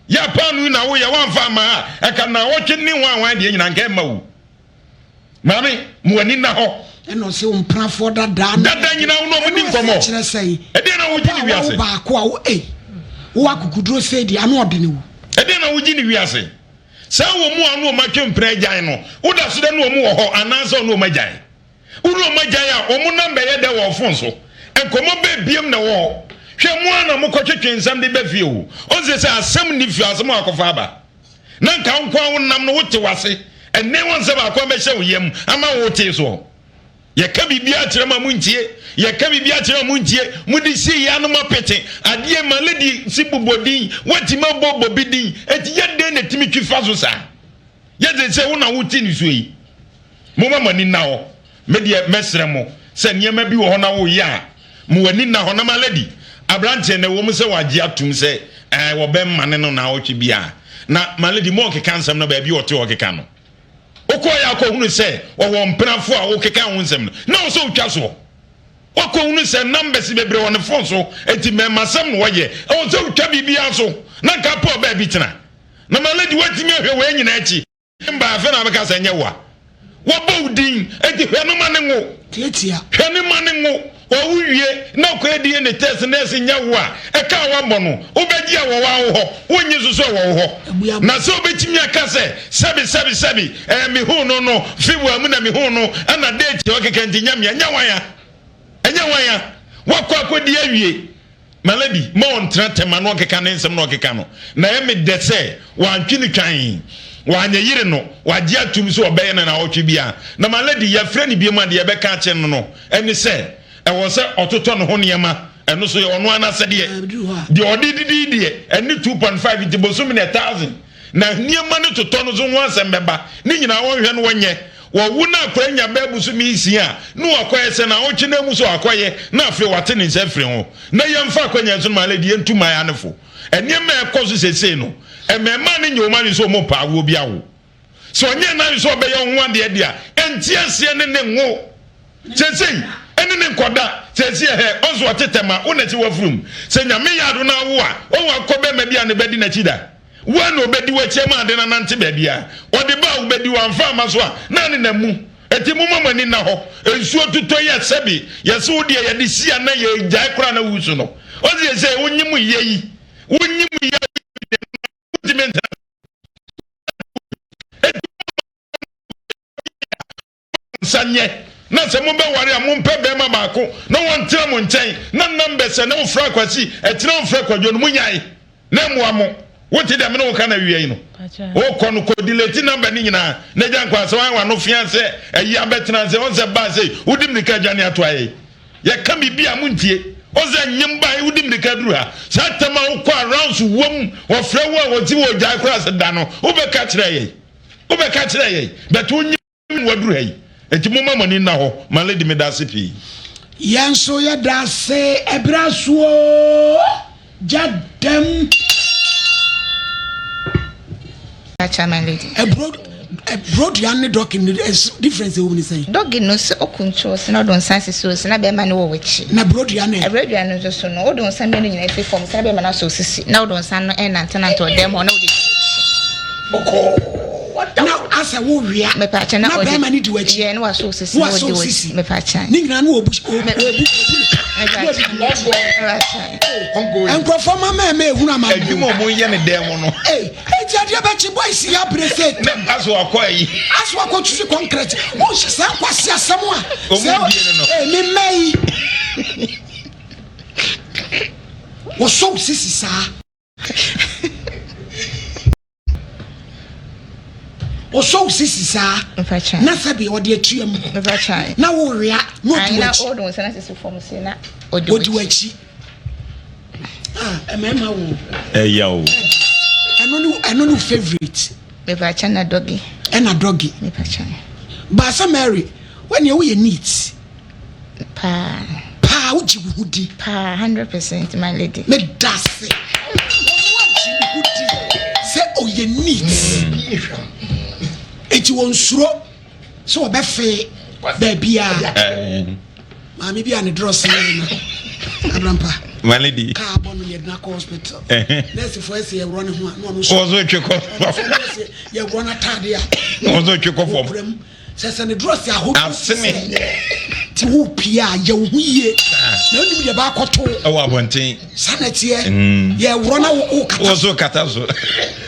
Yɛ paano yi na woyɛ woamfa amma a, ɛka naawɔtwe ne hwan hwan deɛ nyina nka ɛmma wo. Maame, mo ani nna hɔ. Ɛna ɔsɛ wo mpenafoɔ dada. Dada nyinaa wo na ɔmo di nkɔmɔ. Kyerɛ sɛn? Ɛdeɛn na wogye ne wiase? Wo baako a wo ei, wo akukuduro sɛ di ano ɔdene wo. Ɛdeɛn na wogye ne wiase? Saa wɔ mu a ɔne ɔmo atwe mpena agyan no, woda so dɛ ne ɔmo wɔ hɔ anaasɛ ɔne ɔmo agyan? Wo ne ɔmo agyan a, ɔmo nam bɛyɛ dɛ wɔ fon so? Nkɔmɔ bɛɛ biam na ɛwɔ hɔ? Hwɛ mo ara na mokɔtwetwe nsɛm de ba fie o. Ɔnse sɛ asɛm nni fie asɛm a akɔfa aba. Na nka wo nko ara wo nam no wote w'ase. Ɛnnɛ wɔn sɛ baako abɛhyɛ wo yam ama wo tee soɔ. Yɛka biribiara kyerɛ ma montie. Yɛka biribiara kyerɛ ma montie. Mode si yɛ ano apete. Adeɛ ma lady si bobɔ din. Woatumi abɔ bɔ bi din. Enti yɛ dɛn na ɛtumi twi fa so saa? Yɛ sɛ sɛ wo na wote nisuo yi. Momma mo ani nna hɔ. Me deɛ mɛsrɛ mo sɛ nneɛma bi wɔ hɔ na woyɛ a, ma w'ani nna hɔ. Na my lady, aberanteɛ no, ɛwɔ mu sɛ wagye atom sɛ ɛɛ wɔbɛmane no naawɔtwe bi a, na my lady ma ɔkeka nsɛm no baabi a ɔte ɔkeka no. Wokɔeɛ akɔhunu sɛ ɔwɔ mpenafoɔ a wokeka ho nsɛm no, na wo sɛ wotwa soɔ. Wakɔhunu sɛ numbers bebree wɔ ne phone so, enti mmɛɛmasɛm na ɔyɛ. Ɛwɔ sɛ wotwa biribiara so, na nka apɛ ɔbaa bi tena. Na my lady, woatumi ahwɛ wei nyinaa akyi. Mba afei na abɛka sɛ nyɛ wo a wɔbɔ wo din enti hwɛ no ma ne nwo. Tiatia. Hwɛ no ma ne nwo. Ɔwo wie na ɔkɔyɛ DNA test na ɛse nyɛ wo a, ɛka a wɔabɔ no wobɛgye a wɔ wo hɔ, wonnye nso so ɛwɔ wo hɔ. Na sɛ wobɛtumi aka sɛ sɛbi sɛbi sɛbi ɛɛ mehuu no no February mu na mehuu no ɛna date a ɔkeka nti nyɛ mea, ɛnyɛ hwan a? Ɛnyɛ hwan a? Woakɔ akɔdi awie. My lady, ma ɔntena tɛm ma na ɔnkeka ne nsɛm na ɔkeka no. Na ɛyɛ me dɛ sɛ wantwe no twann, wanyɛ yere no, wagye atum sɛ ɔbɛyɛ no naawɔtwe biara. Na my lady, yɛfrɛ no biom a deɛ yɛbɛka akyerɛ no no ne sɛ, ɛwɔ sɛ ɔtotɔ ne ho nneɛma, ɛno nso yɛ ɔno ara n'asɛdeɛ. Deɛ ɔde didi deɛ, ɛne 2.5 nti bosome no yɛ thousand. Na nneɛma no totɔ no nso ho asɛm bɛba. Ne nyinaa wɔnhwɛ no wɔnyɛ. Wɔwo no akwadaa nya bɛyɛ bosome nsia a, na wakɔyɛ sɛ naawɔtwe no mu sɛ wakɔyɛ, na afei wate ne nsa afiri ho. Na yɛmfa akwanya nso no ma lady yɛntu mmaeɛ no fo. Nneɛma a ɛkɔ so seesei no, mmarimaa no nyɛ wɔn adwene sɛ wɔrepɛ awoɔ bi awo. Sɛ ɔnyɛ n'adwene sɛ ɔbɛyɛ wo ho adeɛ deɛ a, ɛnte aseɛ ne ne nwo. Seesei, ɛne ne nkɔda. Seesei ɛhɛ, ɔnso ɔte tɛma, wo na ɛte w'afurum. Sɛ Nyame yɛ adom na awo a, wahu akokɔ bɛrima bi a ne ba di n'akyi da. Wo ara na ɔbɛdi w'akyi ama ade no anante baabiara. Ɔde ba a, wobɛdi, wamfa amma so a, na anenam mu. Enti momma mo ani nna hɔ. Nsuo totɔ yi a sɛbe yɛse wo deɛ yɛde si a na yɛgyae koraa na woresu no. Ɔse seesei wonyem yɛ yi, wonyem yɛ a wontumi ntena. Enti nsa nyɛ. Na sɛ mobɛware a, mompɛ barima baako na ɔntena mo nkyɛn, na numbers a na wofrɛ Akwasi, ɛkyena wofrɛ Kwadwo no, monyae na ɛmmoa mo. Wote deɛ me ne wo ka no awia yi no? Wokɔ no, kɔ delete number no nyinaa na gya nkwa sɛ woayɛ w'ano fea sɛ ayi abɛtena ase, ɔn sɛ baa sei, wodi mmirika adwane ato ayɛ yi. Yɛka biribi a montie. Ɔn sɛ nyem baa yi, wodi mmirika aduru ha. Saa tam a wokɔ a rounds wom, wɔfrɛ wo a wɔsi wɔ gyae koraa sɛ da no, wobɛka kyerɛ yɛn. Wobɛka kyerɛ yɛn, but wonyem na waduru ha yi. Enti momma mo ani nna hɔ. My lady, meda ase pii. Yɛn nso yɛda ase ɛberɛ aso oo gya dɛm. Acha my lady. Ɛburo ɛburo dua ne dɔki no difference ɛwɔ mu ne sɛn. Dɔgi no sɛ ɔkuntu ɔsi na ɔde nsa asisi ɔsi na bɛrima no wɔ w'akyi. Na buro dua no. Ɛburo dua no nso so no wode nsa mmienu nyinaa si fam sɛ na bɛrima no asɔ osisi na wode nsa no ɛnantenante ɔdɛm hɔ na wode di w'akyi. Bɔkɔɔ. Na asɛ wo wia. Mepaakyɛ na bɛrima no di w'akyi. Yɛ na wasɔ osisi na ɔdi w'akyi. Mepaakyɛ. Ne nyinaa no obu obu obu ne ka. Nkurɔfoɔ ma mɛɛmɛ ehunu ama. Adwuma ɔmo yɛ ne dɛm mu no. Ee eti adeɛ bɛkye boys yi abere sɛ. Ne aso akɔ ayi. Aso akɔ tutu concrete. Mo nhyɛ saa nkwasi asɛm a. Ɔmo die no no. Ee me mma yi. Wɔsɔ sisi saa. Ɔsɔ wo sisi saa na sɛbi ɔde atua mu na wowea na ɔdi w'akyi ɔdi w'akyi ah mmarima wo ɛya o ɛno ne ɛno ne favourite mepakyɛ na dɔgi ɛna dɔgi mepakyɛ baasa Mary wɔn woyɛ neat Paa. Paa wogye wo ho di. Paa 100% my lady. Me da se. Wɔn agye ne ho di sɛ ɔyɛ neat. Eti wɔn suro sɛ wɔbɛfe baabiara. Maame bi a ne drɔs yɛ na abrampa. My lady. Kaa bɔ no yɛ dena kɔ hospital. Nurse fo ɛsɛ yɛ wurɔ ne ho a na ɔno nso. Wɔn nso twe kɔ. Yɛ wurɔ n'ataade a. Wɔn nso twe kɔ fam. Sɛ sɛ ne drɔs ahodoɔ asene ti wo pie a yɛ wo ho yie na wonim deɛ baakɔto ɛwɔ abɔnten sa na ɛteɛ mm. yɛworɔ na wo kata wo so kata so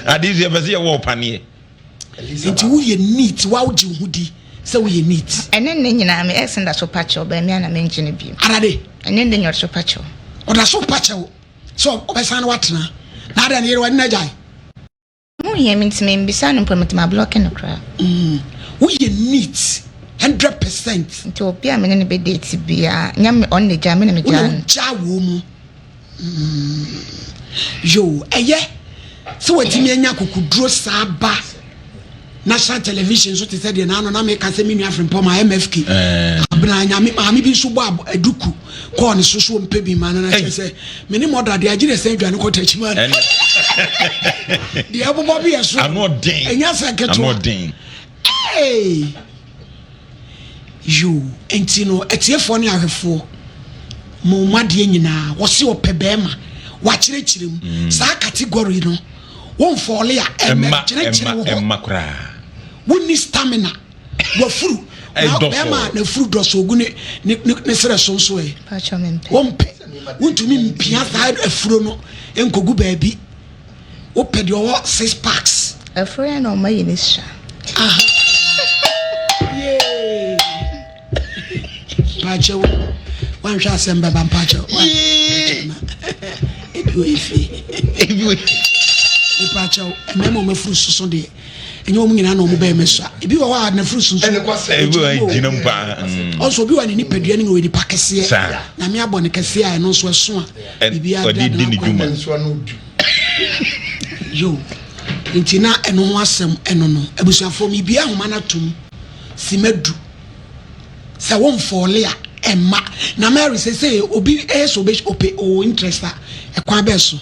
ade so yɛpɛ sɛ yɛwɔ ɔpaneɛ nti woyɛ neat wa wogye wo ho di sɛ woyɛ neat ɛne ne nyinaa me ɛsen da so pakyɛw baami a na mengye no bio arade ɛne ne nyɛ so pakyɛw ɔda so pakyɛw sɛ ɔbɛsan no watena na adɛn ne yere wade no agyae Ho hia me nti membisa no mpo mete ma blocke no koraa. Mm, woyɛ neat 100%. Nti obi a me ne no bɛ date biara nyɛ me ɔno na gyaa me na me gyaa no. Wona wogyaa wɔ mu. Mm, yo, ɛyɛ sɛ watumi anya akokoduro saa ba national television so te sɛ deɛ n'ano na meka sɛ me nua Frimpong ma MFK. Eh. Abena nyame maame bi nso bɔ aduku. kɔɔ ne so so ɔmpɛ bi ma no na kyerɛ sɛ me ne mɔda deɛ agye dɛ sɛ adwane kɔ takyi ma no deɛ ɛbobɔ bi yɛ so ɛnyɛ sɛ nketewa yo nti no atiefoɔ ne ahwɛfoɔ mo mo adeɛ nyinaa wɔse ɔpɛ bɛrima wakyerɛkyerɛ mu mm. saa category no wɔmfɔɔle a ɛmɛ kyerɛkyerɛ wɔ hɔ wonni stamina wafuru na bɛrima a n'afuru dɔ so ogu ne ne ne serɛ so nso ɛ wɔmpɛ wontumi mpia saa afuro no nkogu baabi wopɛ deɛ ɔwɔ six packs. Afuro yɛ na ɔma yi ne sua. Mpakyɛw wanhwɛ asɛm bɛba mpakyɛw ebi wɔ efi ebi wɔ mpakyɛw mmarima wɔn afuru soso deɛ. ɛnyɛ wɔn nyinaa na wɔn bɛyɛ mɛsua ebi wɔ hɔ a n'afuru sunsun ebi wɔ hɔ gyina mu paa mm. ɔnso obi wɔ ne nipadua no wɔ nipa kɛseɛ nyame abɔ ne kɛseɛ a ɛno nso ɛso a biribiara ɔde di ne dwuma yo nti na ɛno ho asɛm ɛno no abusuafoɔ mi bia ahoma no atom si madu sɛ wo mfɔɔle a ɛmma na Mary sɛ sɛ obi ɛyɛ sɛ obi ope o interest a ɛkwan bɛɛ so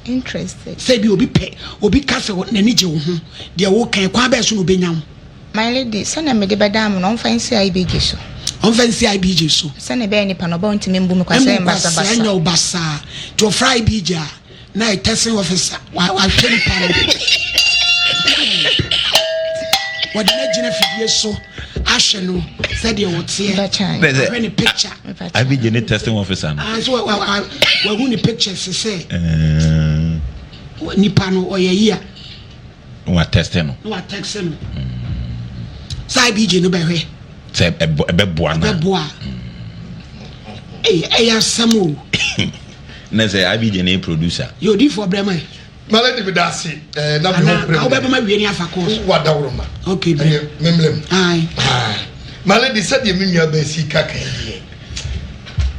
Interested. Sɛ bi obi pɛ, obi ka sɛ n'ani gye wo ho, deɛ woka yi, kwan bɛn so na obenya wo? My lady, sɛnea mede bɛdan mo no, ɔmfa nsi IBJ so. Ɔmfa nsi IBJ so. Sɛnea ɛbɛyɛ nipa no, ɔba ɔntumi mbu me kwasea Mbu mbasabasa. kwasea nyɛ wo basaa. Nti ɔfrɛ IBJ a, na yɛ testing officer, wahwɛ nipa no. Wɔde no agyina fidie so ahwɛ no sɛdeɛ ɔteɛ. Ahwɛ ne picture. IBJ ne testing officer no. Ah, so wahu ne pictures sɛ eh. nipa no ɔyɛ yi a. Na watɛste no. Na watɛste no. Sɛ. Saa BJ no bɛhwɛ. Sɛ ɛbɛboa na. Ɛbɛboa. Ɛyɛ asɛm o. Na sɛ IBJ na yɛ producer. Yɛ odiifoɔ brɛ ma yɛ. Malady mi da ase ɛɛ na mi ho pere mu. Ana wobɛbɛ ma wie ni afa kɔɔso. Wa dawuro ma. Ok brɛ. Ɛnɛ memlɛ mu. Ayi. Malady sɛdeɛ mi nua bɛɛ si ka kan deɛ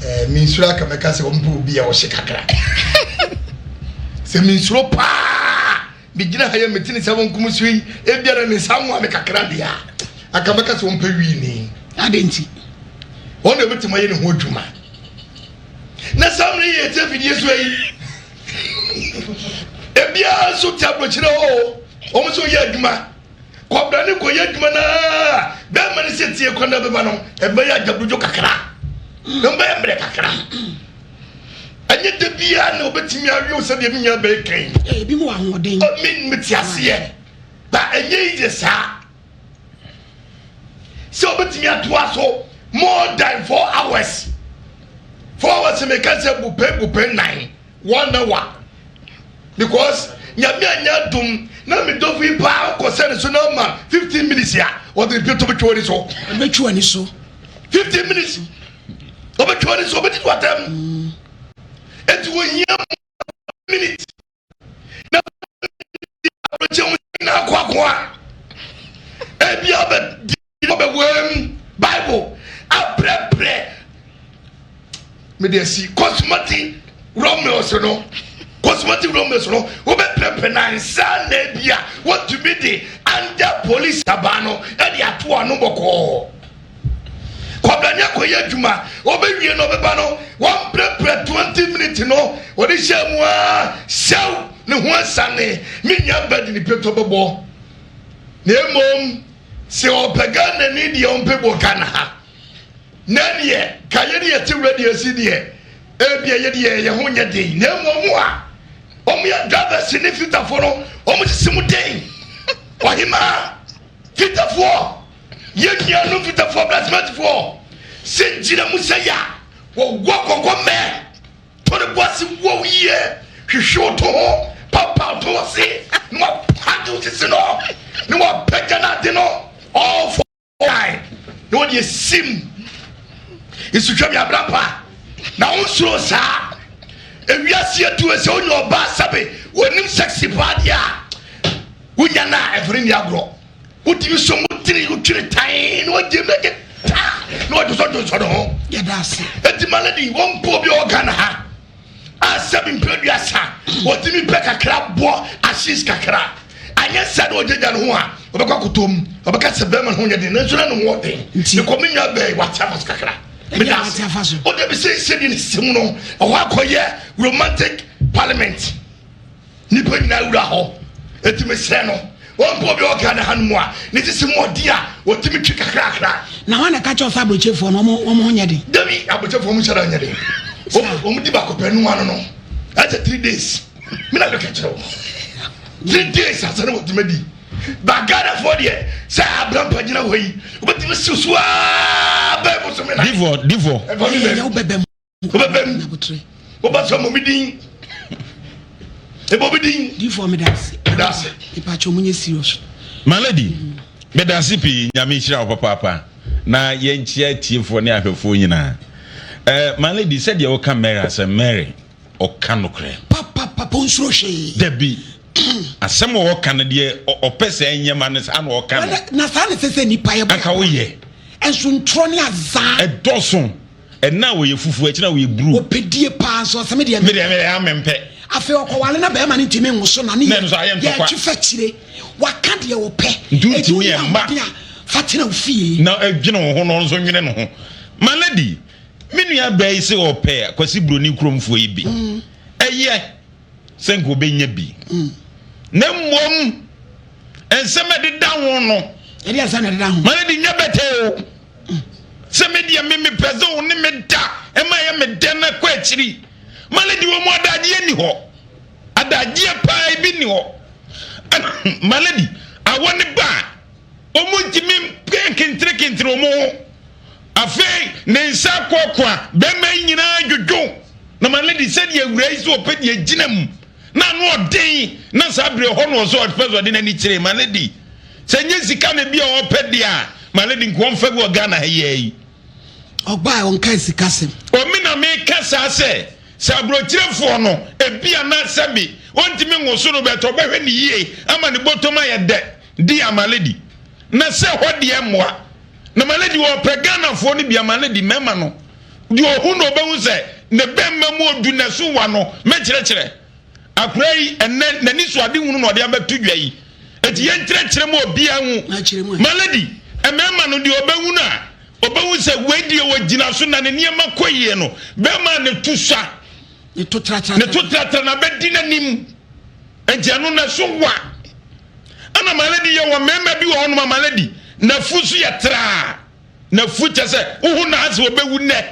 ɛɛ mi nsuro aka mɛka sɛ wɔn mpo obi a ɔhyɛ kakra. Sɛ mi nsuro paa mi gyina ha yɛ mi ti ne sɛ wɔn nkum so yi ebiara ne nsa nwa mi kakra deɛ a aka mɛka sɛ wɔn pɛ wii ni. Adi nti. Wɔn na ebitumi ayɛ ne ho adwuma. Na saa mmerɛ yi yɛ ti afidie so yi. Ebiara nso te aburokyerɛ hɔ o, wɔn nso yɛ adwuma. Kɔbra ne kɔyɛ adwuma naa, bɛrima ne sɛ tie kwan na bɛba no, ɛbɛyɛ agyabrogyo kakra, na ɔbɛyɛ mmerɛ kakra. Ɛnyɛ da biara na obetumi awe wo sɛdeɛ me nua bɛyɛ kan. Ebi mu wɔ ahoɔden. Me mete aseɛ, ba ɛnyɛ yi saa. Sɛ obetumi atoa so more than 4 hours. 4 hours meka sɛ bupɛ bupɛ nan 1 hour because nyame anya adom na me dɔfo yi paa ɔkɔ sɛ ne so na ɔma 15 minutes a ɔde ne pieto bɛtwa w'ani so. Ɔbɛtwa w'ani so. 15 minutes ɔbɛtwa w'ani so, ɔbɛdidi w'atam. Eti wɔhia minute na abrɔkyɛ ho na akoakoa ebi abɛdi ɔbɛwɛm bible abrɛbrɛ mede asi cosmetic romans no, cosmetic romans no wobɛprɛprɛ nansa na ebi a wɔtumi de under police aba no ɛde ato ano bɔkɔɔ. Kɔbrani akɔyɛ adwuma, ɔbɛwie no ɔbɛba no wɔmprɛprɛ 20 minutes no wɔde hyɛ mu a hyɛw ne ho asane. Me nua bɛde ne petɔ bɛbɔ na mmom sɛ ɔpɛ Ghana ni deɛ ɔmpɛ bɔ Ghana ha na neɛ ka yɛde yɛte wura deɛ si deɛ ebia yɛde yɛ yɛn ho nyɛ den na mmom mu a wɔn yɛ drivers ne fitafoɔ no wɔn sisi mu den. Ɔhemaa fitafoɔ, yɛn nuanom fitafoɔ, blacksmithfoɔ sɛ gyina mu sɛ yɛ a wɔwɔ kɔkɔ mɛ tɔne bɔ ase wɔ yie hwehwɛ wo to ho papa to ase na wapagye wo sisi no na wapagya no ade no all for time na wɔde esim nsutwa mi abira pa na wo nsoro saa ewiase atu sɛ wonya ɔbaa sɛbe wɔnim sexy paa deɛ a wonya no a ɛfere ni agorɔ wotumi so mo tiri wotwiri tan na wagye mu agye taa na wadwosɔdwosɔ ne ho. Yɛda ase. Eti malady wɔn mpo obi a ɔwɔ Ghana ha a sɛbi mpɛ 30 wɔtumi pɛ kakra bɔ ahyis kakra anyɛ sɛ na ɔgyagya ne ho a ɔbɛkɔ akotom ɔbɛka sɛ bɛrima ne ho nyɛ den nanso na ne ho ɔden. Mekɔ me nua bɛn wate afa so kakra. Ɛnyɛ wate afa so. Wode bi sɛ sɛdeɛ ne sisi mu no ɔhɔ akɔyɛ romantic parliament nipa nyinaa wura hɔ. Eti mesrɛ no wɔn mpo obi a ɔka ne ha no mu a ne sisi mu ɔden a wɔtumi twi kakrakra. Na wɔn na ka kyerɛ sɛ aburokyefoɔ no wɔn ho nyɛ den. Dabi, aburokyefoɔ mo nhyɛ da nyɛ den. Wɔn di baako pɛ nua no ɛsɛ 3 days mi na bɛka kyerɛ wɔn 3 days asɛ ne wɔtumi di ba. Ghanafoɔ deɛ sɛ abrampa gyina hɔ yi wobɛtumi siw so aa bɛɛ mo so mi na. Difɔ difɔ. Ɛfɔ mi ɛyɛ bɛm. Wobɛbɛ mu. Wobɛbɛm. Nyabotrɛ. Woba sɛ ɔmɔ mi din ɛbɔ mi din. Difoɔ meda ase. Meda ase. Mepakyɛ mo nyɛ serious. My lady, meda ase pii. Nyame nhyira wo papaapa na yɛnkyia atiefoɔ ne ahwɛfoɔ nyinaa. My lady, sɛdeɛ woka Mary asɛm, Mary ɔka nokorɛ. Papapapa onsuro hwee. Dabi, asɛm a ɔka no deɛ ɔpɛ sɛ ɛnyɛ ma no saa na ɔka no. Na saa na ɛsɛ sɛ nipa yɛ bɔ. Anka woyɛ. Ɛnso ntorɔ ne azaa. Ɛdɔso. Ɛna wɔyɛ fufuo, ɛkyina wɔyɛ blue. Ɔpɛdie paa nso ɔsɛ medeɛ medeɛ amempɛ. Afei ɔkɔwale na bɛrima no ntumi nwoso na ne yɛ yɛtwe fa kyire waka deɛ wɔpɛ. Nti wontumi ɛmma a fa tena wo fie. Na ɛdwene wo ho no nso nwene ne ho. My lady, me nua baa yi sɛ ɔpɛ Kwasi Buroni kuromfoɔ yi bi. Ɛyɛ sɛ nka ɔbɛnya bi. Na mmom nsɛm a ɛdeda ho no. Ɛde asɛm na ɛdeda ho. My lady, nyɛ bɛtɛ o. Sɛ me deɛ me mepɛ sɛ wo ne me da ɛma ɛyɛ me dɛ na kɔ akyiri. My lady, wɔ mu adagyeɛ ni hɔ. Adagyeɛ paa ebi ni hɔ. My lady, awɔ ne ba a wɔn ntumi nkenterekentere wɔn ho. Afei ne nsa akoakoa bɛrima yi nyinaa dwodwo. Na my lady, sɛdeɛ awura yi sɛ ɔpɛ deɛ gyina mu na ano ɔden na saa berɛ hɔ no ɔsɛ ɔpɛ sɛ ɔde n'ani kyerɛ. My lady, sɛ nyɛ sika na bi a ɔpɛ deɛ a. My lady nka ɔmfa bi wɔ Ghana ha yi ara yi. Ɔbaa ɔnka sikasɛm. Omi na meka saa sɛ sɛ aburokyerefoɔ no ebi anaa sɛbi ɔntumi nwoso no bɛtɔ ɔbɛhwɛ ne yie ama ne bɔtɔm ayɛ dɛ di a my lady na sɛ hɔ deɛ mmoa na my lady ɔpɛ Ghanafoɔ no bi a my lady mɛma no deɛ ɔhu na ɔbɛhu sɛ ne bɛmma mu odu na ɛso wa no mɛkyerɛkyerɛ Akwadaa yi, ɛnnɛ, n'ani so ade hunu na ɔde abɛto dwa yi. Eti yɛnkyerɛkyerɛ mu obiara hu. Malady, mmarima no deɛ ɔbɛhu no a, ɔbɛhu sɛ wei deɛ ɔgyina so na ne nneɛma kɔ yie no, bɛrima a ne to sua, ne to tratra, ne to tratra na bɛdi n'anim. Enti ɛno na ɛso wa. Ɛna malady yɛ wɔ mmarima bi wɔ hɔnom a malady, n'afu so yɛ traa. N'afu kyɛ sɛ wohu no ase ɔbɛwu nnɛ.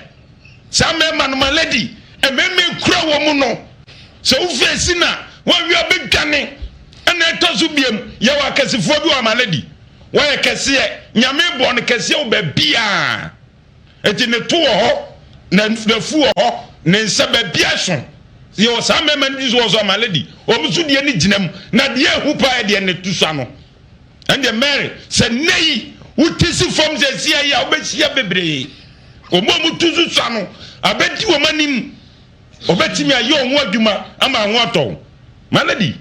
Saa mmarima no ma lady mmarima ekura wɔn mu no sɛ wofi esi na wɔawi abɛdwane. Ɛna ɛtɔ so biem yɛwɔ akɛsefoɔ bi wɔ ama lady wɔyɛ kɛseɛ nyame bɔ no kɛseɛ wɔ baabiaa eti ne to wɔ hɔ na n'afu wɔ hɔ ne nsa baabi aso yɛwɔ saa mmarima no bi so wɔ so ama lady wɔn nso deɛ ne gyina mu na deɛ ehu paa deɛ ne to sa no. Ɛndeɛ Mary, sɛ nnɛ yi wote si fam seesia yi a, wobɛhyia bebree. Wɔn a wɔtu so sua no abɛdi wɔn anim. Wɔbɛtumi ayɛ wɔn ho adwuma ama ho atɔ wo. Malady,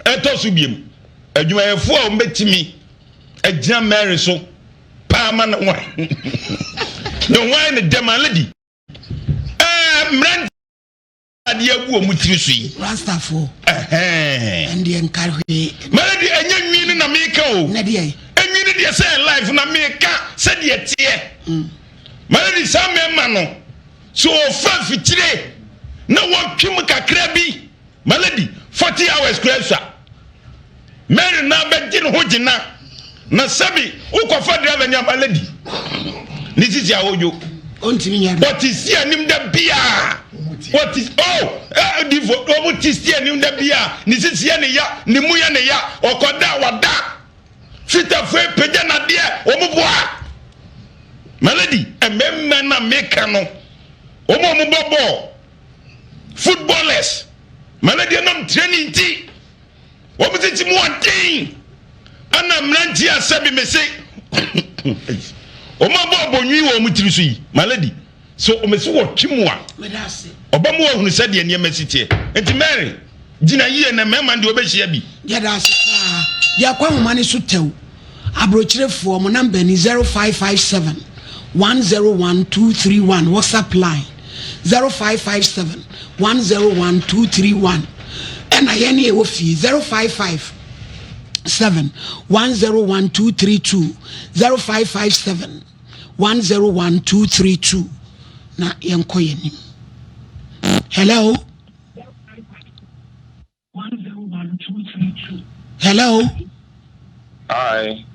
ɛtɔ so biem, adwumayɛfoɔ a wɔbɛtumi agyina Mary so paa ma ne ho ne ho ayɛ ne dɛ Malady. Ɛɛ mmeranteɛ adeɛ agu wɔn tiri so yi. Rastafoɔ. Ɛndeɛ nka hwee. Melody ɛnyɛ nwi no na meka o. Na deɛ. Enwi no deɛ sɛ life na meka sɛdeɛ teɛ. Mm. Melody saa mmarima no so wɔfa afikyire na wɔtwe mu kakra bi. Melody 40 hours kura sua. Mary na bɛgye ne ho gyina na sɛbi wokɔfa driver ni ama lady ne sisi awodwo wɔte si anim da biaa wɔte oh eh, difo wɔn te si anim da biaa ne sisi yɛ ne ya ne mu yɛ ne ya ɔkɔda wada fitafoɔ pagya nadeɛ wɔn boa my lady mmarima na meka no wɔn a wɔn bɔ bɔɔl footballers my lady ɛnam training ti. Wɔn tete mu ɔden ɛna mmeranteɛ a sɛbi me se wɔn abɔ abɔnwi wɔ wɔn tiri so yi my lady so wɔn se wɔtwe mu a ɔba mu ahunu sɛdeɛ nneɛma si teɛ nti Mary gyina yie na mmarima deɛ wɔbɛhyia bi. Yɛda ase paa. Yɛkɔ ahoma no so tɛw. Abrokyerefoɔ mo number ni 0557 101 231 WhatsApp line 0557 101 231 ɛna yɛn ne yɛwɔ fie 0557 101 232 0557 101 232 na yɛnkɔ yɛn anim. Hello. Hello. Hi.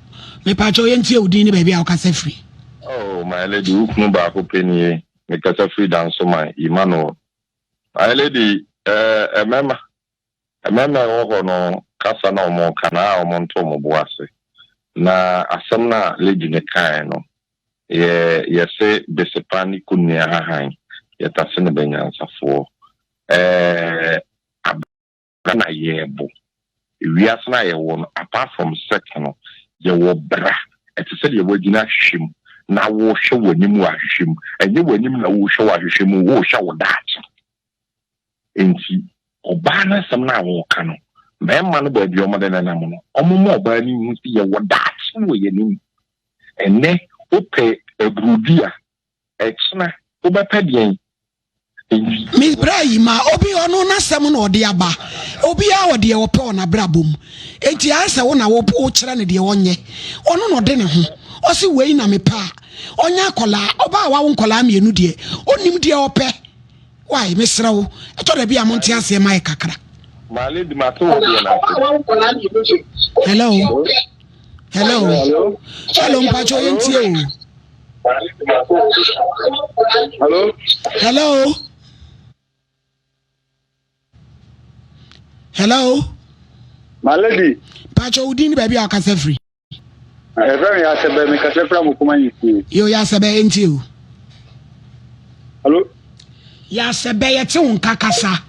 Mepatwa yɛn tie wo din ne baabi a wokasa firi. Oh, my lady, wo kunu baako pɛ nie. Mekasa firi Dansoman, Emmanuel. My lady, eh, mmarima, mmarima ɛwɔ hɔ no kasa na wɔn ka na a wɔn nto wɔn bo ase. Na asɛm no a lady no kae no, yɛ yɛse besepa ne konnua hahan, yɛtase no bɛnyansafoɔ. Eh, abra na yɛɛbo. Wiase no a yɛwɔ no, apart from sex no, yɛwɔ bra. Ɛte sɛ deɛ woagyina ahwehwɛ mu na worehwɛ w'anim wɔ ahwehwɛ mu. Ɛnyɛ w'anim na worehwɛ wɔ ahwehwɛ mu, worehwɛ wo daakye. Enti, ɔbaa no asɛm no a wɔreka no, mmarima no baabi a wɔde nenam no, wɔmma ɔbaa no nhu sɛ yɛwɔ daakye wɔ yɛn anim. Ɛnnɛ, wopɛ aburodi a, Ɛkyena wobɛpɛ deɛn nti? Me bra yi ma obi ɔno n'asɛm na ɔde aba obiara wɔ deɛ ɔpɛ wɔ n'abrabɔ mu enti ayɛ sɛ wo na wokyerɛ no deɛ ɔnyɛ ɔno na ɔde ne ho ɔse wei na mepɛ a ɔnyɛ akɔlaa ɔbaa a wawo nkɔlaa mmienu deɛ ɔnim deɛ ɔpɛ why mesrɛ wo ɛtɔ da bi a monte aseɛ ma yɛ kakra. Maame di ma to wo deɛ na ase. Hello hello hello mpakyɛ ɔyɛ ntie o. Hello. Hello. Hello. My lady. Pacho wo din ni baabi a ɔkasa firi. Ɛfrɛ me Yasɛbɛ, mekasa firi Amokoma Nsuo. Yo Yasɛbɛ nti o. Hello. Yasɛbɛ yɛte wo nka kasa.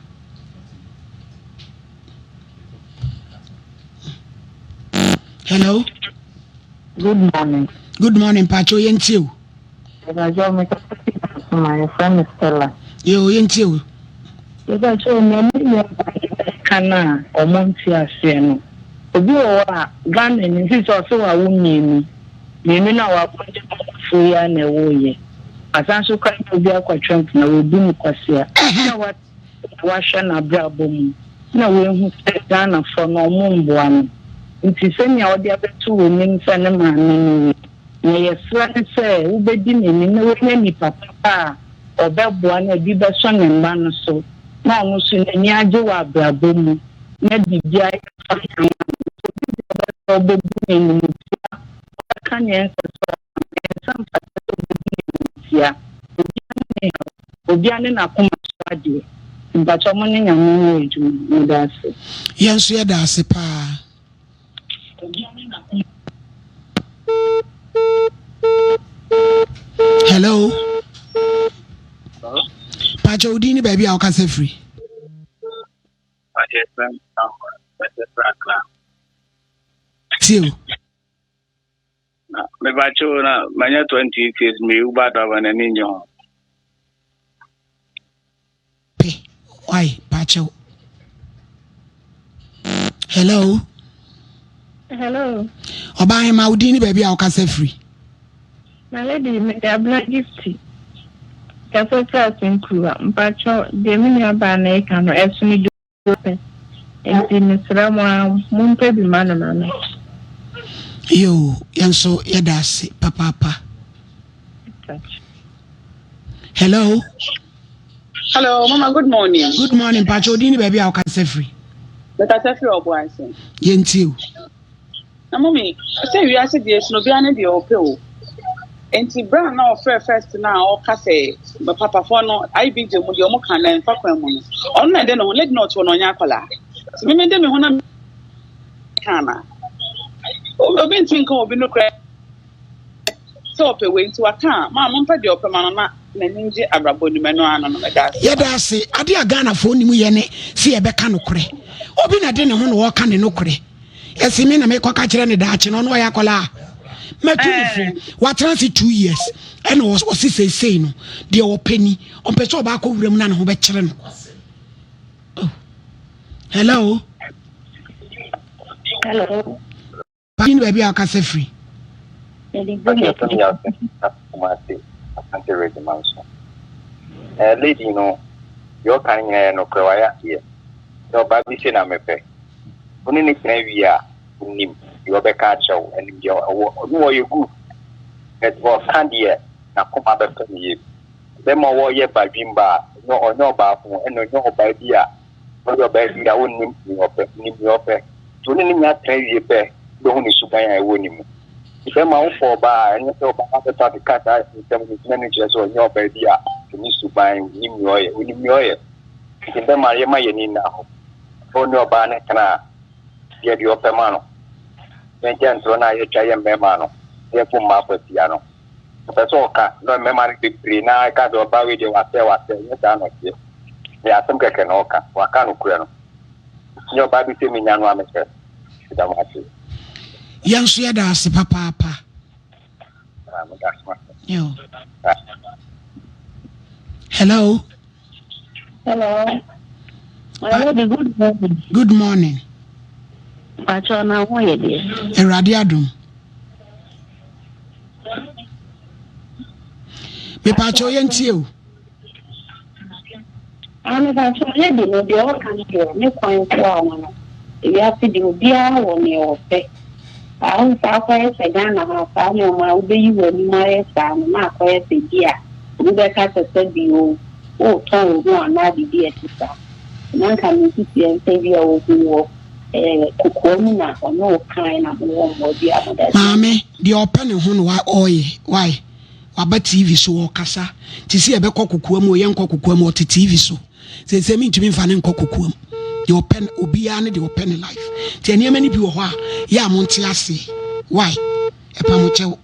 Hello. Good morning. Good morning, mpakyɛw yɛntie o. Mpakyɛw mekasa fi Asoma, yɛfrɛ me Stella. Yoo, yɛntie o. Mepakyɛw nea me nua baa yi reka no a ɔmo nte aseɛ no, obi wɔ hɔ a Ghana ni sisi ɔse wawo mmienu, mmienu no a wawo no Ghanafoɔ yi ara na ɛwoeɛ, wasan nso koraa ne obi akɔtwe mpena, wabu no kwasea, na wa na wahwɛ n'abrabɔ mu na wahu sɛ Ghanafoɔ no ɔmo mboa no, nti sɛnea ɔde abɛto w'anim sɛ ne maame no nie. Nea yɛsrɛ ne sɛ wobɛdi n'anim na wanya nipa papa a ɔbɛboa no a bi bɛsɔ ne mma no so na ɔno nso n'ani agye wɔ abrabɔ mu na biribiara ayɛ fine ama no. Nti obi deɛ ɔbɛsɛ ɔbɛbu no animtia, ɔbɛka nea ɛnsɛ sɛ ɔka no, ɛnsɛ mfata sɛ ɔbɛbu no animtia. Obiara ne ne haw, obiara ne n'akoma so adeɛ. Mpakyɛw mo ne Nyame nyɛ adwuma. Meda ase. Yɛn nso yɛda ase paa. Hello. Pakyɛ wo din ne baabi a wokasa firi. Tie o. Na mepakyɛ na manya 28 years mewu ba driver n'ani nye ho. Pe why pakyɛw. Hello. Hello. Ɔbaa hema wo din ne baabi a wokasa firi. My lady, mede abena gifti. Kasa firi asenkuruwa. Mpakyɛw, deɛ me nua baa na ɛka no, ɛsono pɛ nti mesrɛ mo ara mompɛ bi ma no ma me. Yoo, yɛn nso yɛda ase papaapa. Hello. Hello, Mama, good morning. Good morning, Pacho. Odin ni baabi a wokasa firi. Mekasa firi Ɔboase. Yɛntie o. Na mummy, sɛ wiase deɛ ɛsono obiara ne deɛ ɔpɛ o. Nti berɛ a na ɔfrɛ first no a ɔka sɛ papafoɔ no IBJ mu deɛ ɔmo ka no ɛmfa kwan mu no, ɔno na ɛde ne ho, lady na ɔte hɔ no ɔnyɛ akwadaa. Nti me mede me ho na meka anaa? Obi ntumi nka obi nokorɛ sɛ ɔpɛ wei nti waka a, maa mompɛ deɛ ɔpɛ ma no na n'ani ngye abrabɔ no mu, ɛno ara no no, meda ase. Yɛda ase. Adeɛ a Ghanafoɔ nim yɛ ne sɛ yɛbɛka nokorɛ. Obi na de ne ho na ɔreka ne nokorɛ. Ɛsi me na mekɔka kyerɛ ne daakye no, ɔno ɔyɛ akwadaa. Matu ne fo. Watena ase 2 years ɛna ɔse seesei no deɛ ɔpɛ ni. Ɔmpɛ sɛ ɔbaakɔ wura mu na ne ho bɛkyerɛ no. Oh. Hello. Hello. Paa ne baabi a ɔkasa firi. Lady no deɛ ɔka no nyinaa yɛ nokorɛ, wayɛ adeɛ sɛ ɔbaa bi se na mepɛ wo ne ne tena wie a, wonim deɛ ɔbɛka akyerɛ wo, ɛnim deɛ ɔwɔ ɔno ɔyɛ good, but ɔka deɛ n'akoma bɛpɛ no yie. Bɛma wɔyɛ badwimba a ɔnyɛ ɔnyɛ ɔbaako, ɛna ɔnyɛ ɔbaa bi a ɔyɛ ɔbaa bi a wonnim nea ɔpɛ, nim nea ɔpɛ. Nti wo ne no nya tena wie pɛ, wobɛhu ne suban a ɛwɔ ne mu. Nti bɛma wofɔ ɔbaa a, ɛnyɛ sɛ ɔbaa no abɛtɔ akeka saa nsɛm no nti na ɛno nkyerɛ sɛ ɔnyɛ ɔbaa bi a ɔnni suban, ɔnnim nea ɔyɛ. Ɔnim nea ɔyɛ. Nti bɛma yɛma yɛn ani nna hɔ. Sɛ wo ne ɔbaa no tena a, yɛ deɛ ɔpɛ ma no. Yɛnkyɛ ntorɔ no a yɛtwa yɛ mmarima no, na yɛfom mmaa kwasia no. Ɔpɛ sɛ ɔka na mmarima no bebree na ɛka sɛ ɔbaa wei deɛ wasɛe wasɛe, ɛnyɛ saa na ɔteɛ. Ɛyɛ asɛm kɛkɛ na ɔka, waka nokorɛ no. Nyɛ ɔbaa bi sɛ menya no a mepɛ. Meda mo ase. Yɛn nso yɛda ase papaapa. Ah, meda ase ma. Yo. Hello. Hello. My lady, good morning. Good morning. Pacho na ho yɛ deɛ. Awurade adom. Mepaakyɛw yɛntie o. Ah, mepaakyɛw lady no deɛ ɔka no deɛ ne kwan so a no no. Ewiase deɛ obiara wɔ nea ɔpɛ. Ahu sɛ akɔyɛ sɛ Ghana ha saa nneɛma a wobɛyi w'anim ayɛ saa no na akɔyɛ sɛ bi a obi bɛka sɛ sɛ bi o woretɔn wo ho anaa biribi a ɛte saa. Na nka me nsusuiɛ sɛ bi a ohu wɔ eh, kokoa mu na ɔne wo kae na mowɔ mmoa bi a moda Maame, deɛ ɔpɛ ne ho na wa ɔyɛ. Why? Waba TV so ɔkasa. Te sɛ yɛbɛkɔ kokoa mu o, yɛnkɔ kokoa mu, ɔte TV so. Seesei mentumi mfa no nkɔ kokoa mu. Deɛ ɔpɛ obiara ne deɛ ɔpɛ ne life. Nti nneɛma no bi wɔ hɔ a yɛ a monte aseɛ. Why? Ɛpa mo kyɛw.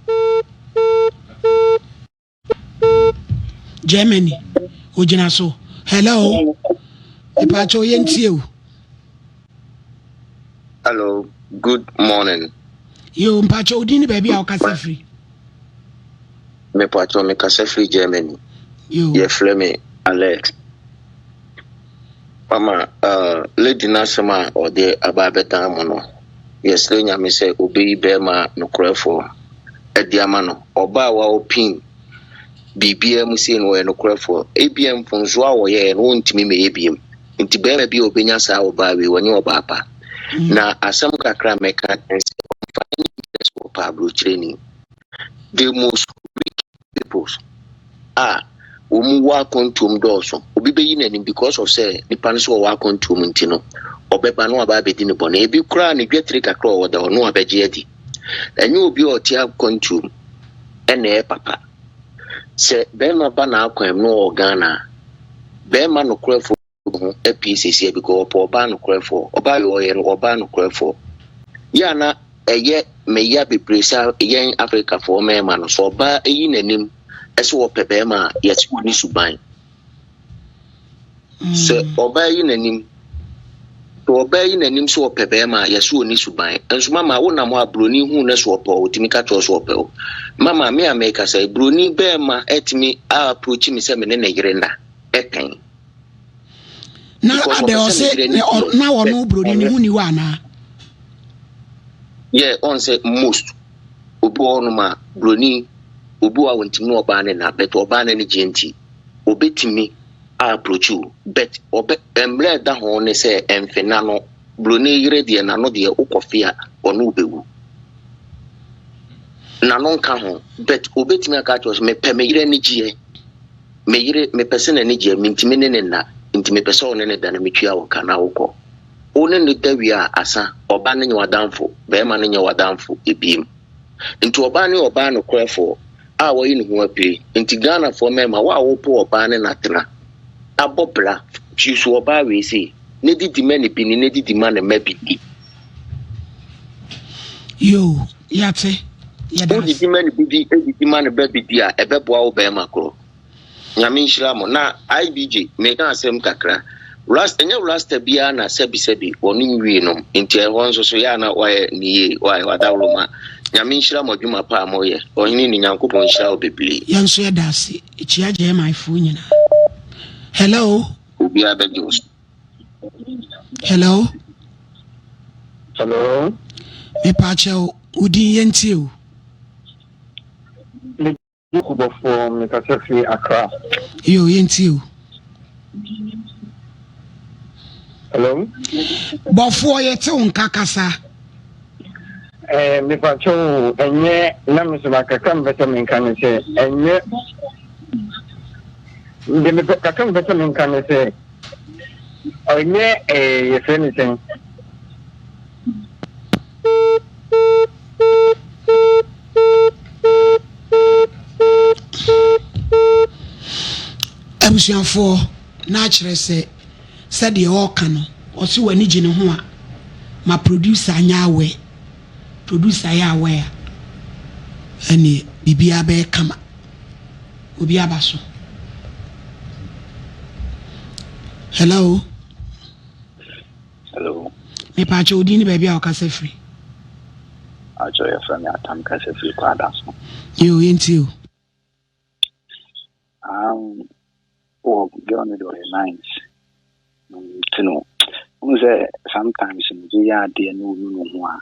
Germany ogyina so. Hello. Mepaakyɛw yɛntie o. Hello, good morning. Yo, mpakyɛw odin ne baabi a wokasa firi. Mepatwɔ mekasa firi Germany. Yɛfrɛ me Alex. Mama uh, lady n'asɛm a ɔde aba abɛdan mo no, yɛsrɛ Nyame sɛ obeyi bɛrima nokorɛfoɔ adi ama no. Ɔbaa a wawo pin biribiara mu sei no ɔyɛ nokorɛfoɔ. Ebia mfomsoɔ a wɔyɛɛ no wɔntumi mmɛyɛ biem. Nti bɛrima bi a ɔbɛnya saa ɔbaa wei wɔnyɛ ɔbaa pa. Mm. Na asɛm kakra a mɛka ne sɛ ɔmfa ne nkyerɛ sɛ ɔpɛ aburokyerɛni. The most wicked peoples a wɔn wɔ akwantuom dɔɔso. Obi bɛyi n'anim because of sɛ nipa no sɛ ɔwɔ akwantuom nti no, ɔbɛba na waba abɛdi ne bɔne. Ebi koraa ne dwatiri kakra ɔwɔ da ɔno abɛgye adi. Ɛnyɛ obi a ɔte akwantuom ɛna ɛyɛ papa. Sɛ bɛrima ba n'akwan mu na ɔwɔ Ghana a, bɛrima nokorɛfoɔ ho apue seesei because ɔpɛ ɔbaa nokorɛfoɔ. Ɔbaa wei ɔyɛ no ɔbaa nokorɛfoɔ. Yɛ a na ɛyɛ me ya bebree sɛ yɛn Africafoɔ mmarima no sɛ ɔbaa yi n'anim sɛ ɔpɛ bɛrima a yɛse ɔnni suban. Sɛ ɔbaa yi n'anim sɛ ɔbaa yi n'anim sɛ ɔpɛ bɛrima a yɛse ɔnni suban. Nso mama wonam hɔ a buroni hu no sɛ ɔpɛ wo ɔtumi ka kyerɛ wo sɛ ɔpɛ wo. Mama me a mekasa yi buroni bɛrima atumi a approach me sɛ me ne ne yere nna ɛpɛn. Na adɛ ɔse na ɔno broni ne ho ni hɔ anaa? Yɛ ɔn sɛ most obi wɔ hɔnom a broni obi wɔ a wɔntumi ne ɔbaa ne na but ɔbaa no ani gyeɛ nti obetumi a approach wo but ɔbɛ mmerɛ ɛda ho ne sɛ ɛmfe n'ano broni yere deɛ n'ano deɛ wokɔ fe a ɔno wobɛwu n'ano nka ho but obetumi aka akyerɛ sɛ mepɛ me yere ani gyeɛ Me yere, mepɛ sɛ n'ani gye, mintumi ne no nna, nti mepɛ sɛ wo ne no da na metua wo ka na wokɔ. Wo ne no da wie a, asa, ɔbaa no nyɛ w'adamfo, barima no nyɛ w'adamfo ebiem. Nti ɔbaa no yɛ ɔbaa nokorɛfoɔ a wayi ne ho apue. Nti Ghanafoɔ mmarima, wo a wopɛ ɔbaa ne no atena, abɔ bra, choose ɔbaa wei sei, na didi ma ne bi ni, na didi ma ne mma bi di. Yoo, yɛate. Yɛda ase. Wodidi ma ne bi di, didi ma ne ba bi di a, ɛbɛboa wo bɛrima korɔ. Nyame nhyira mo. Na IBJ, meka asɛm kakra. Rasta, ɛnyɛ rasta biara na sɛbisɛbi wɔnom wii nom, nti ɛhɔ nso so yɛ a na wayɛ ne yie, wayɛ wadaworo ma. Nyame nhyira mo adwuma pa a moyɛ. Ɔhene ni, Nyankopɔn nhyira wo bebree. Yɛn nso yɛda ase. Kyia German foɔ nyinaa. Hello. Obiara bɛgye wo so. Hello. Hello. Mepaakyɛw, wo din yɛntie o. Me din Kubɔfoɔ, mekasa firi Accra. Yo, yɛntie o. Hello. Bɔfoɔ, yɛte wo nka kasa. Eh, mepaakyɛw, ɛnyɛ na me so kakra mepɛ sɛ menka ne sɛ ɛnyɛ deɛ mepɛ kakra mepɛ sɛ menka ne sɛ Ɔnyɛ ɛɛ yɛfrɛ no sɛn. Abusuafoɔ na akyerɛ sɛ sɛdeɛ ɔreka no ɔse w'ani gye ne ho a ma producer nyɛ aware producer yɛ aware a ɛneɛ biribiara bɛyɛ kama. Obi aba so. Hello. Hello. Mepaakyɛ odin ne baabi a ɔkasa firi. Akyɛ yɛfrɛ me Atam kasa firi Kwada so. Yo, yɛntie o. Um, wɔ girl no de ɔyɛ nice. Nti no, wohu sɛ sometimes no gye yɛ adeɛ na ɔnu no ho a,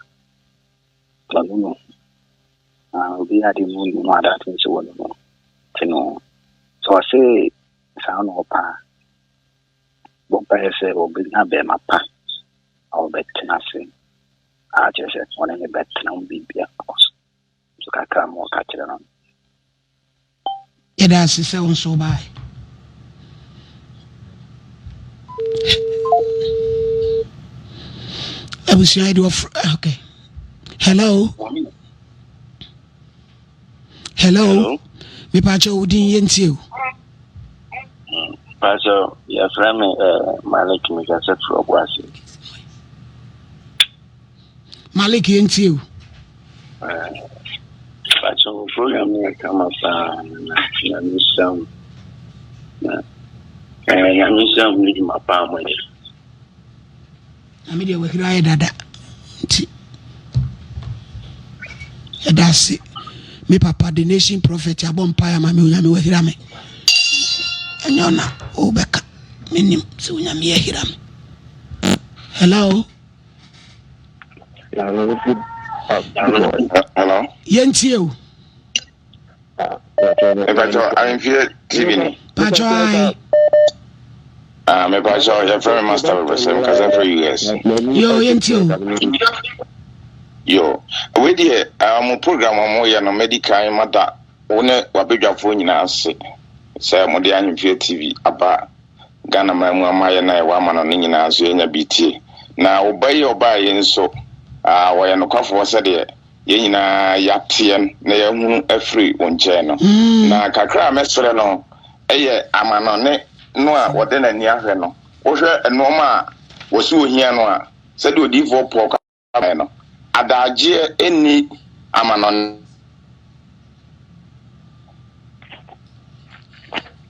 ɔnu no ho. Ah, obi yɛ adeɛ na ɔnu ho a, that means sɛ wɔnu no. Nti no, sɛ ɔse saa na ɔpɛ a, bɔ mpaeɛ sɛ ɔbɛnya bɛrima pa a ɔbɛtena ase a kyerɛ sɛ ɔne ne bɛtena mu biribia akɔ so. Nso kakra ma ɔka kyerɛ no. Yɛda ase sɛ wo nso wobae. Abusua yi de wɔfrɛ eh, okay. Hello. Hello. Hello. Mepaakyɛ wo din yɛntie o. Paakyɛ yɛfrɛ me eh, Malik mekasɛ firi ɔbo ase. Malik yɛntie o. Pakyɛ wo program no yɛ kama paa na nyame nhyira wo na eh, nyame nhyira wo ne dwuma paa mo yɛ. Na me deɛ wahiri ayɛ dada nti ɛda ase. Me papa the nation prophet abɔ mpaeɛ ama me onyame wahira me. Ɛnyɛ ɔna wobɛka menim sɛ onyame ahira me. Hello. Hello. Yɛntie o. Mepakyɛ ahemfie TV ni. Pakyɛ ahe. Ah, mepakyɛ yɛfrɛ me Master Bɛbɛsɛ mekasa frɛ US. Yo, yɛntie o. Yo, wei deɛ mo program a moyɛ no mɛdi kan mada wo ne wabadwafoɔ nyinaa ase sɛ mode ahemfie TV aba Ghana man mu ama yɛn a yɛwɔ amanɔne nyinaa nso yɛanya bi tie. Na wo ba yi a ɔbaeɛ yi nso, ah, ɔyɛ nokwafoɔ sɛdeɛ yɛn nyinaa yɛateɛ na yɛahunu afiri wo nkyɛn no. Na kakra a mɛsrɛ no yɛ amanɔne no a wɔde n'ani ahwɛ no. Wohwɛ nnoɔma a wɔse wɔhia no a, sɛdeɛ odiyifoɔ Paul ka baeɛ no, adagyeɛ nni amanɔne.